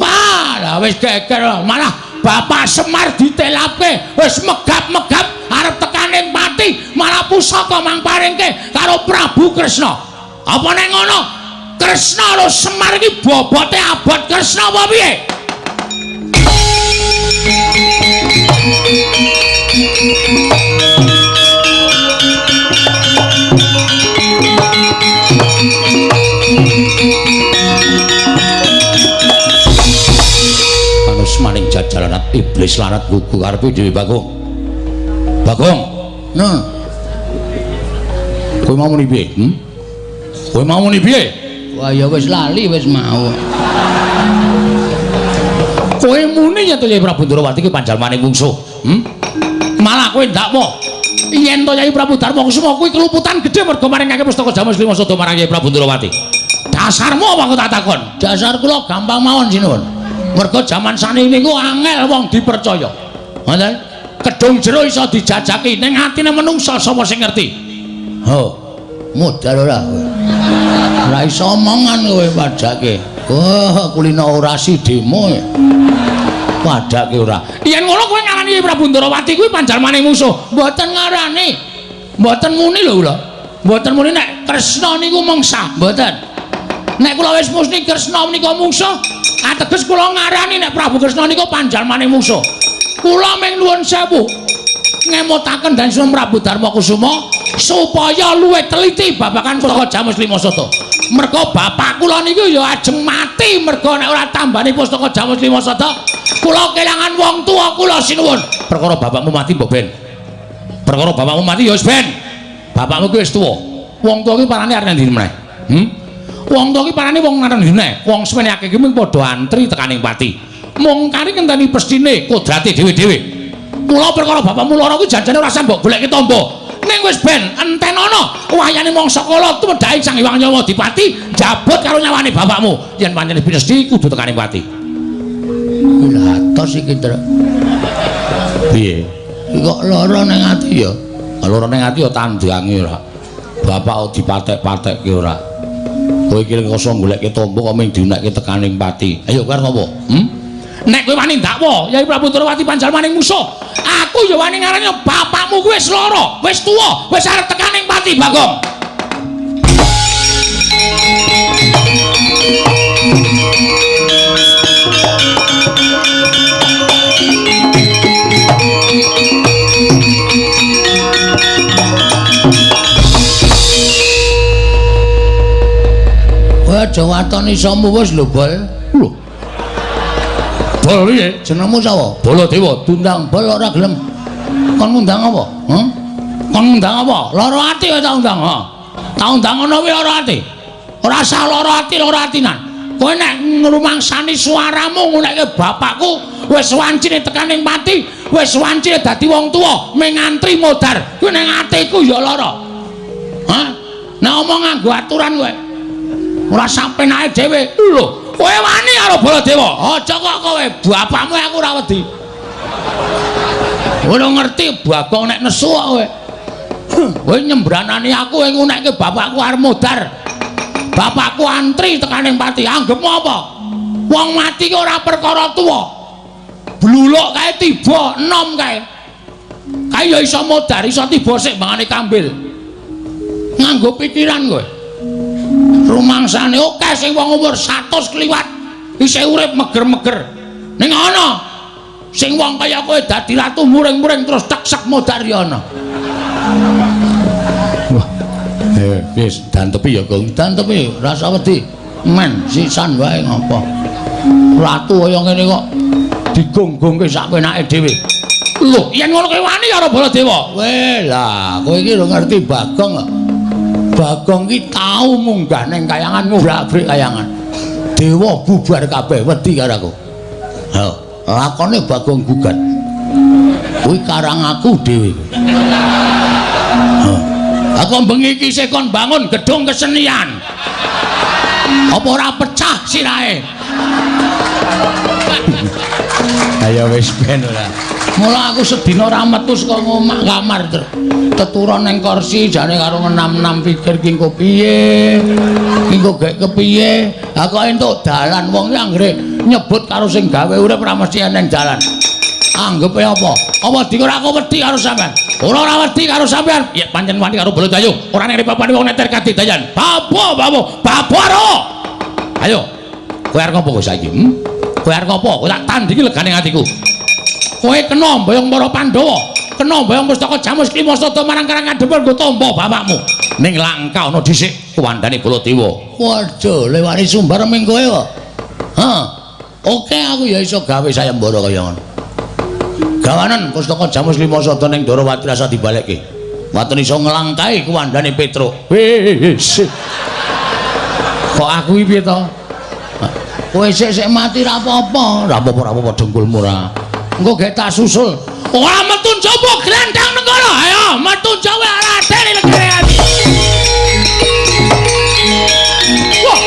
Wah, lah wis geger malah Bapak Semar ditelapke, wis megap-megap arep tekan tekaning pati, malah pusaka mang paringke karo Prabu Kresna. Apa nek ngono? Kresna karo Semar iki bobote abot Kresna apa piye? Manus maning jajaran iblis lanat gugu karepe dhewe Bagong. Bagong. Nah. Kowe mau muni piye? Hmm? Kowe mau muni piye? Wah ya wis lali wis mau. Kowe muni yen to Yai Prabu Ndrawati ki panjalmane mungsuh. Hmm? Malah kowe ndakwa yen to Yai Prabu Darma Kusuma kuwi keluputan gedhe mergo maringake pustaka Jamus Lima Sada marang Yai Prabu Ndrawati. Dasarmu apa aku tak takon? Dasar kula gampang mawon sinuwun. Mergo jaman saniki niku angel wong dipercaya. Ngoten? Kedung jero iso dijajaki ning atine menungsa sapa sing ngerti? Ho, modal ora kowe. Ora iso omongan kowe padake. Wah, kulino orasi demo. Padake ora. Yen ngono kowe ngarani Yai Prabu Ndrawati kuwi panjalmane musuh. Mboten ngarani. Mboten muni lho kula. Mboten muni nek Kresna niku mungsa, mboten. Nek kula wis musni Kresna menika mungsuh, ateges kula ngarani nek Prabu Kresna niku panjalmane mungsuh. Kula ming nuwun sewu ngemutaken dan Sunan Prabu Darma Kusuma supaya luwih teliti babagan pustaka Jamus Lima Sada. Mergo bapak kula niku ya ajeng mati mergo nek ora tambani pustaka Jamus Lima Sada, kula kelangan wong tuwa kula sinuwun. Perkara bapakmu mati mbok ben. Perkara bapakmu mati ya wis ben. Bapakmu ki wis tuwa. Wong tuwa ki parane arep nang ndi meneh? Hmm? Wong tuwa ki parane wong nang ndi meneh? Wong semene akeh ki mung padha antri tekaning pati. Mung kari ngenteni pestine kodrate dhewe-dhewe. Mula perkara bapakmu lara kuwi janjane ora usah mbok goleki tamba. Ning wis ben entenono wayane mangsa kala tumedhake Sang Hyang Nyawa Dipati jabut karo nyawane bapakmu. Yen pancen pinesti kudu tekaning pati. Lha atos iki, Tru. Piye? Kok lara ning ati ya? Lara ning ati ya tandange ora. Bapak kok dipatek-patekke ora. Kowe iki kosong goleke tamba kok mung diunekke tekaning pati. Ayo kowe arep ngopo? Hmm? Nek kowe wani ndakwa Yai Prabu Ndrawati panjalmane musuh, aku ya wani ngarani bapakmu kuwi wis lara, wis tuwa, wis arep tekaning pati, Bagong. Kowe aja waton isomu wis lho, Bol. Lho. Bol piye? Jenengmu sapa? Baladewa. Diundang Bol ora gelem. Kon ngundang apa? Hah? Kon ngundang apa? Lara ati kowe tak undang, ha. Tak undang ngono kuwi lara ati. Ora usah lara ati, lara atinan. Kowe nek ngrumangsani suaramu ngunekke bapakku wis wancine tekaning pati, wis wancine dadi wong tuwa, mung ngantri modar. Kuwi ning atiku ya lara. Hah? Nek omong nganggo aturan kowe. Ora sampenake dhewe. Lho, kowe wani karo Baladewa? Aja kok kowe, bapakmu aku ora wedi. Kowe ngerti Bagong nek nesu kok kowe. Kowe nyembranani aku kowe ngunekke bapakku arep modar. Bapakku antri tekaning pati. Anggepmu apa? Wong mati ki ora perkara tuwa. Bluluk kae tiba enom kae. Kae ya iso modar, iso tiba sik mangane kambil. Nganggo pikiran kowe. Rumangsane akeh sing wong umur 100 kliwat isih urip meger-meger. Ning ana sing wong kaya kowe dadi ratu muring-muring terus teksek modar ya ana. Wah. Wis dantepi ya, Gong. Dantepi, rasa wedi. Men sisan wae ngopo. Ratu kaya ngene kok digonggongke sak penake dhewe. Lho, yen ngono kowe wani karo Baladewa? Weh, lah kowe iki lho ngerti Bagong kok. Bagong ki tau munggah ning kayangan ngobrak-abrik kayangan. Dewa bubar kabeh wedi karo aku. Ha, lakone Bagong gugat. Kuwi karang aku dhewe. Ha. Aku bengi iki isih kon bangun gedung kesenian. Apa ora pecah sirahe? Ayo wis ben ora. Mula aku sedina ora metu saka omah kamar, Tru. Teturon ning kursi jane karo ngenam-enam pikir ki engko piye. Ki engko gek kepiye. Ha kok entuk dalan wong ki anggere nyebut karo sing gawe urip ora mesti eneng dalan. Anggepe apa? Apa dikira aku wedi karo sampean? Ora ora wedi karo sampean. Ya pancen wani karo Baladewa. Ora nek papane wong neter kadidayan. Babo, babo, babo ro. Ayo. Kowe arep ngopo kowe saiki? Kowe arep ngopo? Kowe tak tandingi legane atiku. Kowe kena mboyong para Pandhawa, kena mboyong pustaka Jamus Klima Sada marang Karang Kadempel nggo tampa bapakmu. Ning langka ana dhisik kuwandane Baladewa. Waduh, lewani sumbar ming kowe kok. Hah. Oke, aku ya iso gawe sayembara kaya ngono. Gawanen pustaka Jamus Klima Sada ning Ndorowati rasa dibalekke. Waton iso nglangkahi kuwandane Petruk. Wis. Kok aku iki piye to? Kowe sik-sik mati ra apa-apa, ra apa-apa ra apa-apa dengkulmu ra. Engko gek tak susul. Ora metu njaba grandang negara. Ayo metu njaba Raden legane ati. Wah.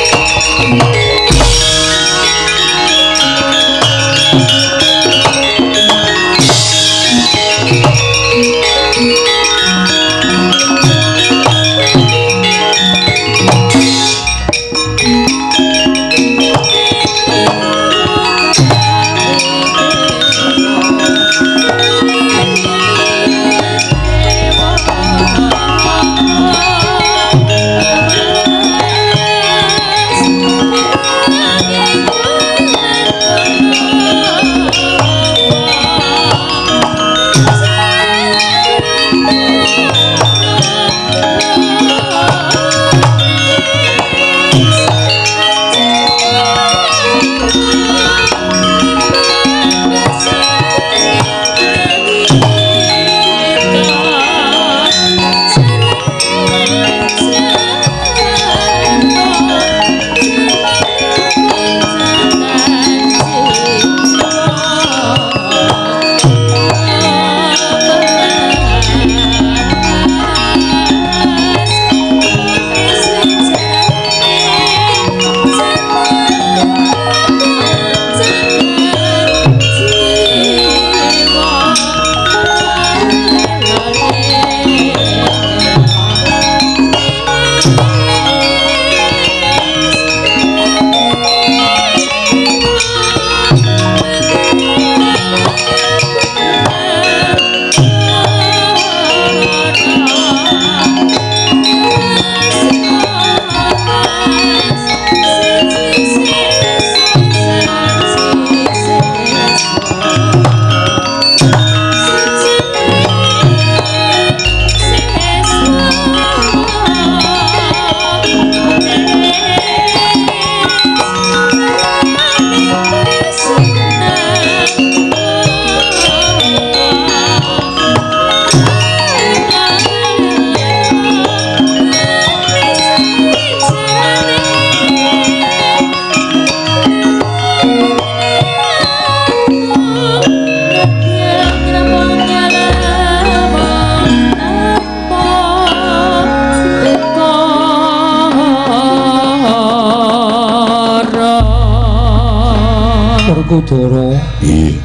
Werkudara. Nggih.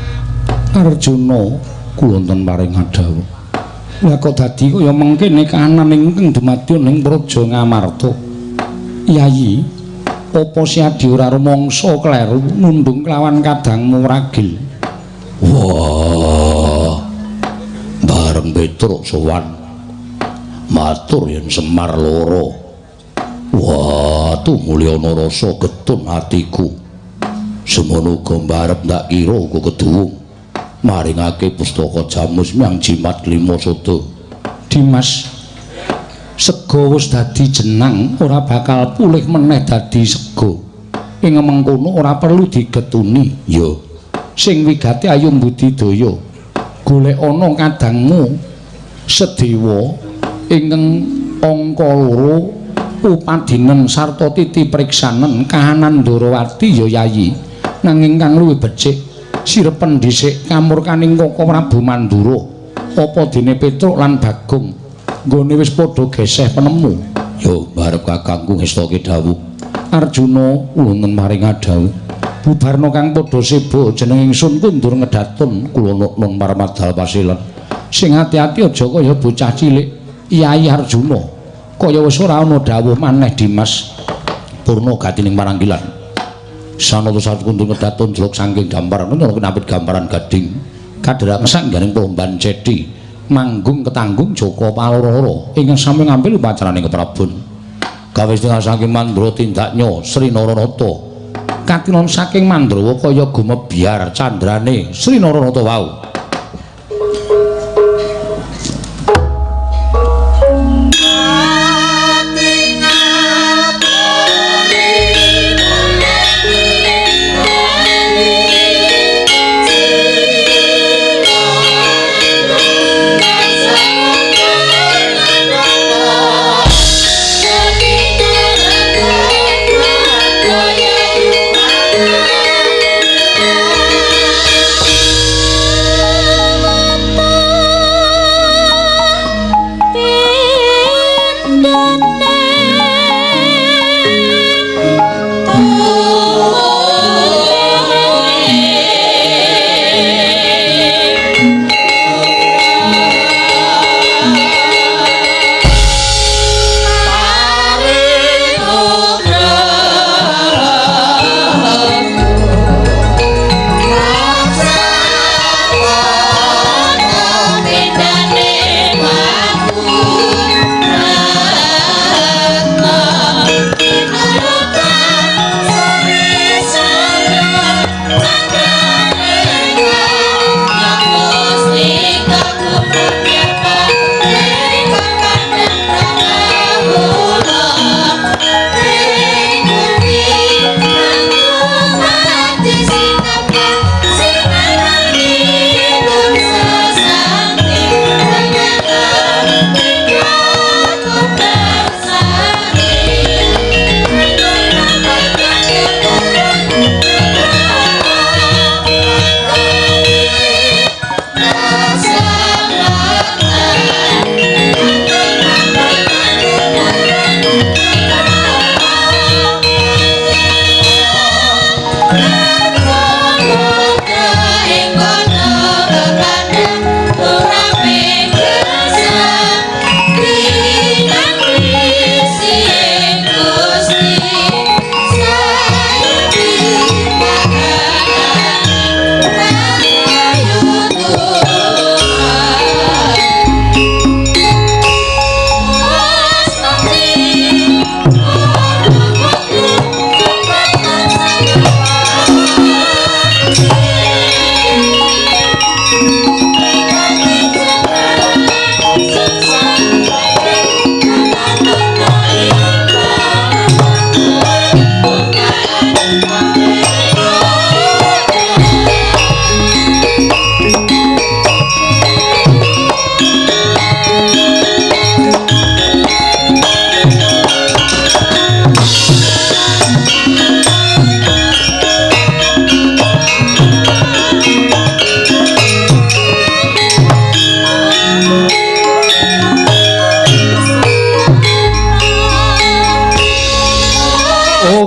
Arjuna kula wonten paring adhawuh. Lah kok dadi kaya mengkene kahanan ingkang dumadya ning Praja Ngamarta. Yayi, apa siadi ora rumangsa kleru nundung kelawan kadangmu ragil? Wah. Bareng Petruk sowan matur yen Semar loro. Wah, tumulyana rasa getun atiku. Semono uga mbarep ndak kira uga keduwung maringake pustaka Jamus myang Jimat Klima Sada. Dimas, sega wis dadi jenang ora bakal pulih meneh dadi sega. Ing mengkono ora perlu digetuni. Ya, sing wigati ayo mbudidaya. Golek ana kadangmu Sedewa ingkang angka 2 upadinen sarta titi priksanen kahanan Ndorowati ya Yayi. Nanging kang luwih becik sirepen dhisik kamurkaning Koko Prabu Mandura. Apa dene Petruk lan Bagong nggone wis padha geseh penemu. Ya barep kakangku ngestake dawuh. Arjuna wonten maring adhawuh. Bubarna kang padha seba jeneng ingsun kundur ngedatun kula nun marmadal pasilen. Sing ati-ati aja kaya bocah cilik. Yayi Arjuna kaya wis ora ana dawuh maneh Dimas. Purna gatining maranggilan. Sanata satu kundur ngedatun jeluk saking gambaran menawa kinapit gambaran gading. Kadherang sangganing pomban cedi. manggung ketanggung Joko Paloro ingkang sami ngambil upacaraning keprabon. Gawe setengah saking Mandra tindaknya Sri Naranata. Katinon saking Mandrawa kaya gumebyar candrane Sri Naranata wau.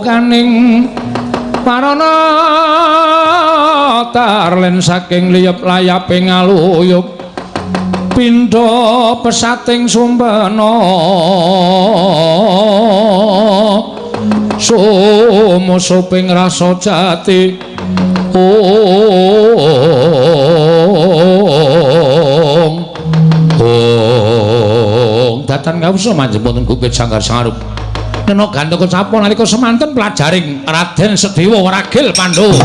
Kaning parana tarlen saking liyep layaping aluyup pindha pesating sumpena sumusuping rasa jati ong ong datan kawusa manjing wonten gupit sanggar sangarup nena gandaka capa nalika semanten pelajaring Raden Sedewa Ragil Pandhawa.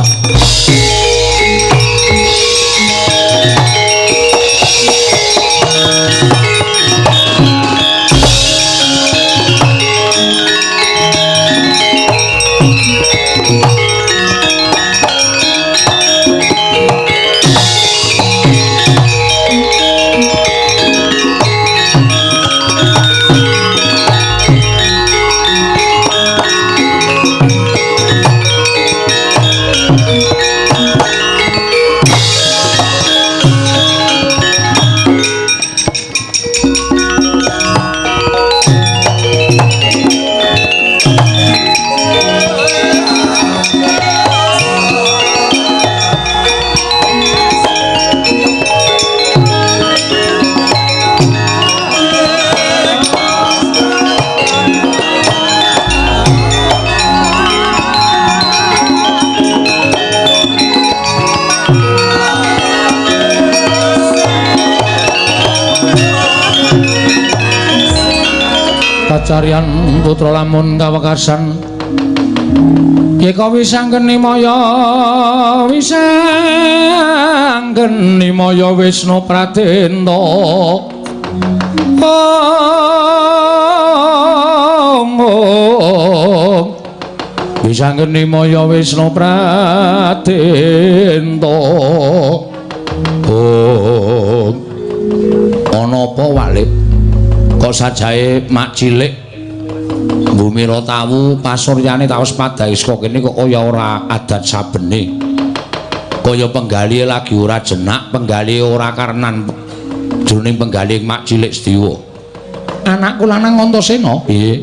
Kacaryan putra lamun kawekasan Yeka wisanggeni maya wisanggeni maya Wisnu Pradenta. Ong wisanggeni maya Wisnu Pradenta. Ong ana apa Walip? Kok sajae mak cilik Bumira tawu pasuryane tawes padhae saka kene kok kaya ora adat sabene. Kaya penggalihe lagi ora jenak, penggalihe ora karenan jroning penggalih mak cilik Sediwa. Anakku lanang Antasena, piye?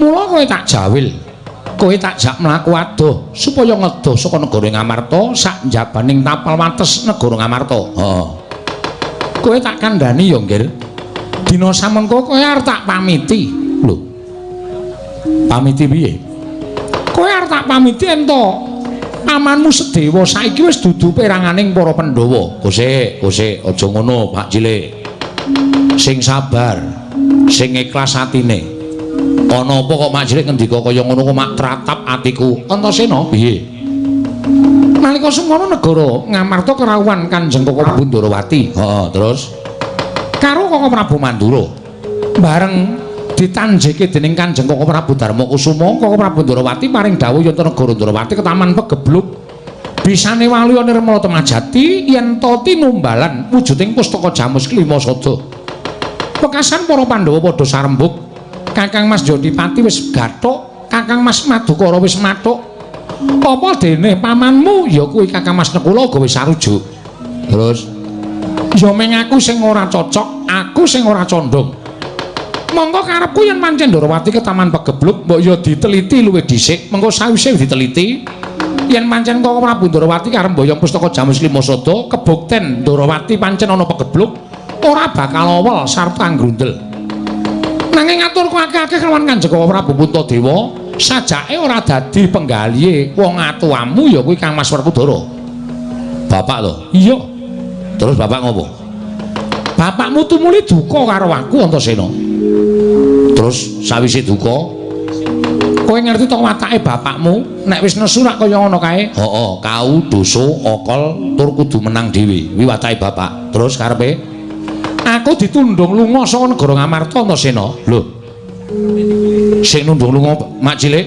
Mula kowe tak jawil. Kowe tak jak mlaku adoh supaya ngedoh saka negara Ngamarta sak njabaning tapal wates negara Ngamarta. Heeh. Kowe tak kandhani ya, Nggir. Dina samengko kowe arep tak pamiti. Lho. Pamiti piye? Kowe arep tak pamiti ento pamanmu Sedewa saiki wis dudu peranganing para Pandhawa. Kosek, kosek, aja ngono, Pak Cilik. Sing sabar, sing ikhlas atine. Ana apa kok Mak Cilik ngendika kaya ngono kok mak tratap atiku. Antasena piye? Nalika semono negara Ngamarta kerawuhan Kanjeng Koko Prabu Ndorowati. Heeh, terus karo Koko Prabu Mandura. Bareng ditanjeke dening Kanjeng Koko Prabu Darma Kusuma, Koko Prabu Ndorowati paring dawuh yen negara Ndorowati ketaman pegebluk. Bisane waluya nirmala temajati yen ta tinumbalan wujuding pustaka Jamus Klima Sada. Wekasan para Pandhawa padha sarembug. Kakang Mas Jodipati wis gathuk, Kakang Mas Madukara wis mathuk. Apa dene pamanmu ya kuwi Kakang Mas Nekula uga wis sarujuk. Terus ya meng aku sing ora cocok, aku sing ora condong. Monggo karepku yen pancen Ndorowati ketaman pegebluk mbok ya diteliti luwih dhisik, mengko sawise diteliti yen pancen Koko Prabu Ndorowati karep mboyong pustaka Jamus Lima Sada, kebukten Ndorowati pancen ana pegebluk ora bakal awel sarta nggrundel. Nanging aturku akeh-akeh kelawan Kanjeng Koko Prabu Puntadewa, sajake ora dadi penggalihe wong atuamu ya kuwi Kang Mas Werkudara. Bapak to? Iya. Terus bapak ngopo? Bapakmu tumuli duka karo aku Antasena. Terus sawise duka, kowe ngerti to watake bapakmu nek wis nesu rak kaya ngono kae? Heeh, kau dosa okol tur kudu menang dhewe. Kuwi watake bapak. Terus karepe? Aku ditundung lunga saka negara Ngamarta Antasena. Lho. Sing nundung lunga mak cilik?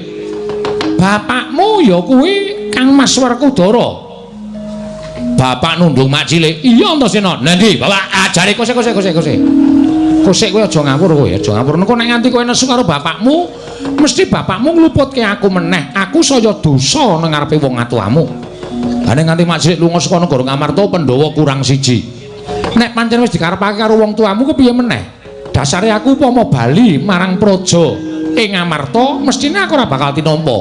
Bapakmu ya kuwi Kang Mas Werkudara. Bapak nundung mak cilik? Iya Antasena. Lah ndi? Bapak ajare kosek kosek kosek kosek. Kosek kowe aja ngawur kowe, aja ngawur. Engko nek nganti kowe nesu karo bapakmu, mesti bapakmu ngluputke aku meneh. Aku saya dosa nang ngarepe wong atuamu. Lah nek nganti mak cilik lunga saka negara Ngamarta, Pandhawa kurang siji. Nek pancen wis dikarepake karo wong tuamu kepiye meneh? Dasare aku upama bali marang praja ing Ngamarta, mestine aku ora bakal tinampa.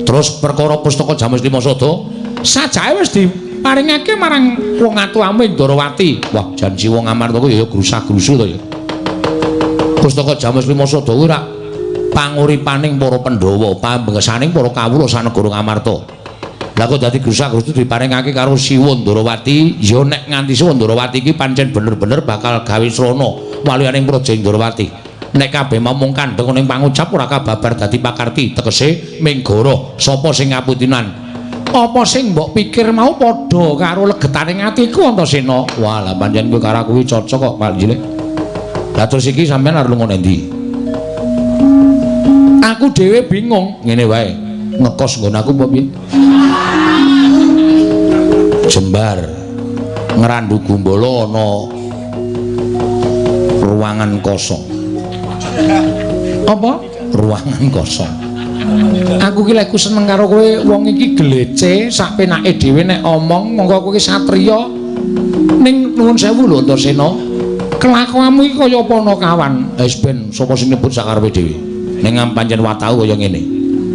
Terus perkara pustaka Jamus Lima Sada sajake wis diparingake marang wong atuamu ing Ndorowati. Wah, janji wong Ngamarta kuwi ya grusah-grusu to ya. Pustaka Jamus Lima Sada kuwi rak panguripaning para Pandhawa, pambengesaning para kawula sanegara Ngamarta. Lah kok dadi grusah-grusu diparingake karo Siwa Ndorowati, ya nek nganti Siwa Ndorowati iki pancen bener-bener bakal gawe srana waluyaning praja Ndorowati. Nek kabeh mamung kandheng ning pangucap ora kababar dadi pakarti, tegese minggara sapa sing ngaputinan. Apa sing mbok pikir mau padha karo legetane atiku Antasena. Wah, lah pancen kowe karo aku kuwi cocok kok, Pak Cilik. Lah terus iki sampean arep lunga nendi? Aku dhewe bingung, ngene wae. Ngekos nggon aku apa piye? Jembar Ngrandu Gumbala ana ruangan kosong. Apa? Ruangan kosong. Aku ki lek seneng karo kowe, wong iki glece sak penake dhewe nek omong, monggo kowe ki satriya. Ning nuwun sewu lho Antasena. Kelakuanmu iki kaya panakawan. Wis ben sapa sing nyebut sakarepe dhewe. Ning pancen wataku kaya ngene.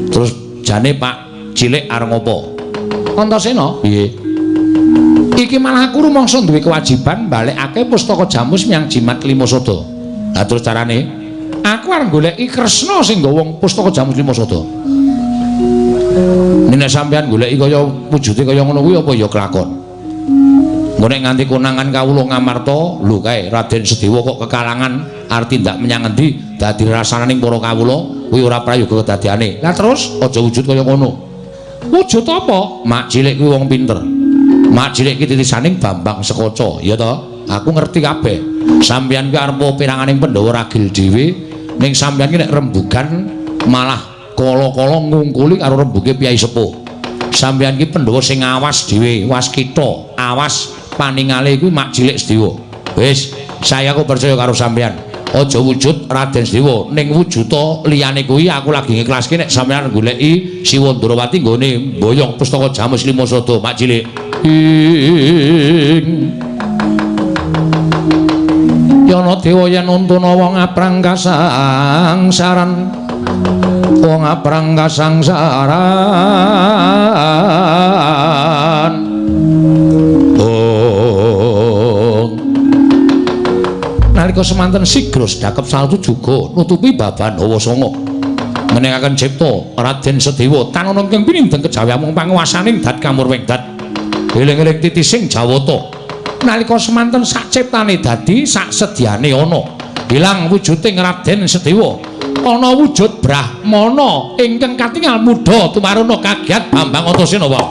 Terus jane Pak Cilik arep ngopo? Antasena, piye? Iki malah aku rumangsa duwe kewajiban balekake pustaka Jamus menyang Jimat Lima Sada. Lah terus carane? Aku arep goleki Kresna sing nggawa pustaka Jamus Lima Sada. Nek sampean goleki kaya wujude kaya ngono kuwi apa ya kelakon. Engko nek nganti konangan kawula Ngamarta, lho kae Raden Sedewa kok kekalangan arep tindak menyang endi dadi rasananing para kawula kuwi ora prayoga kedadiane. Lah terus aja wujud kaya ngono. Wujud apa? Mak cilik kuwi wong pinter. Mak cilik iki titisaning Bambang Sekoco, ya toh? Aku ngerti kabeh. Sampeyan kuwi arep peranganing Pandhawa ragil dhewe, ning sampeyan ki nek rembugan malah kala-kala ngungkuli karo rembuge Piyai Sepuh. Sampeyan ki Pandhawa sing awas dhewe, waskita, awas paningale kuwi Mak Cilik Sedewa. Wis, saya aku percaya karo sampeyan. Aja wujud Raden Sedewa, ning wujuda liyane kuwi aku lagi ngiklaske nek sampeyan goleki Siwa Ndrawati nggone mboyong pustaka Jamus Lima Sada Mak Cilik. Ing Yana dewa yen untuna wong aprang kasangsaran, wong aprang kasangsaran. Oh. Nalika semanten sigra sedakep saltu juga nutupi baban hawa sanga. Menengaken cipta Raden Sedewa tan ana ingkang pinindeng kejawi amung panguwasaning dat kamurwing dat. Eling-eling titising Jawata. Nalika semanten sak ciptane dadi sak sedyane ana. Ilang wujuding Raden Sedewa. Ana wujud Brahmana ingkang katingal mudha tumaruna kagiat Bambang Antasena wae.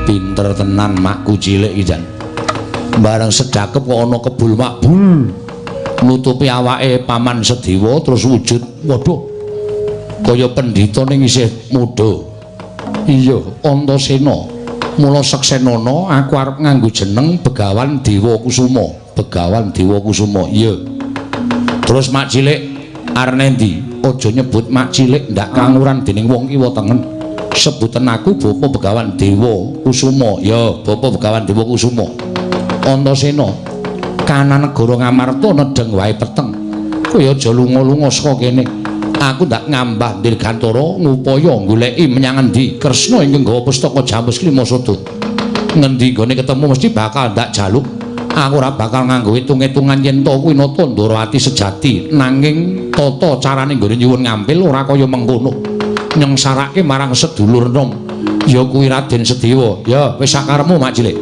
Pinter tenan makku cilik iki jan. Bareng sedakep kok ana kebul makbul nutupi awake Paman Sedewa terus wujud. Waduh. Kaya pendhita ning isih muda. Iya, Antasena. Mula seksenana aku arep nganggo jeneng Begawan Dewa Kusuma. Begawan Dewa Kusuma. Iya. Terus mak cilik arep endi? Aja nyebut mak cilik ndak kanguran dening wong kiwa tengen. Sebutan aku Bapak Begawan Dewa Kusuma. Ya, Bapak Begawan Dewa Kusuma. Antasena, kanan negara Ngamarta nedheng wae peteng. Kowe aja lunga-lunga saka kene. Aku ndak ngambah dirgantara ngupaya goleki menyang endi Kresna ingkang nggawa pustaka Jamus Lima Sada. Ngendi nggone ketemu mesti bakal ndak jaluk. Aku ora bakal nganggo hitung-hitungan yen to kuwi nata Ndrawati sejati, nanging tata carane nggone nyuwun ngampil ora kaya mengkono. Nyengsarake marang sedulur nom ya kuwi Raden Sedewa. Ya wis sakaremu mak cilik.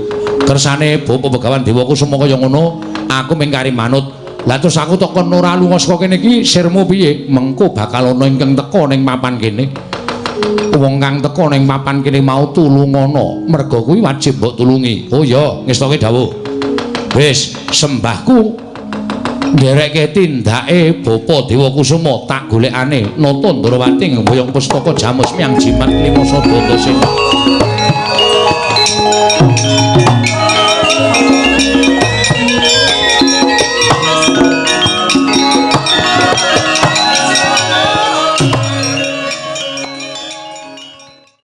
Kersane Bapak Begawan Dewa Kusuma kaya ngono, aku mung kari manut. Lah terus aku tok kon ora lunga saka kene iki sirmu piye? Mengko bakal ana ingkang teka ning papan kene. Wong kang teka ning papan kene mau tulungana, merga kuwi wajib mbok tulungi. Oh iya, ngestoke dawuh. Wis sembahku nderekke tindake Bapa Dewa Kusuma tak golekane nata Ndrawati ngboyong pustaka Jamus miyang jimat Lima Sada Antasena.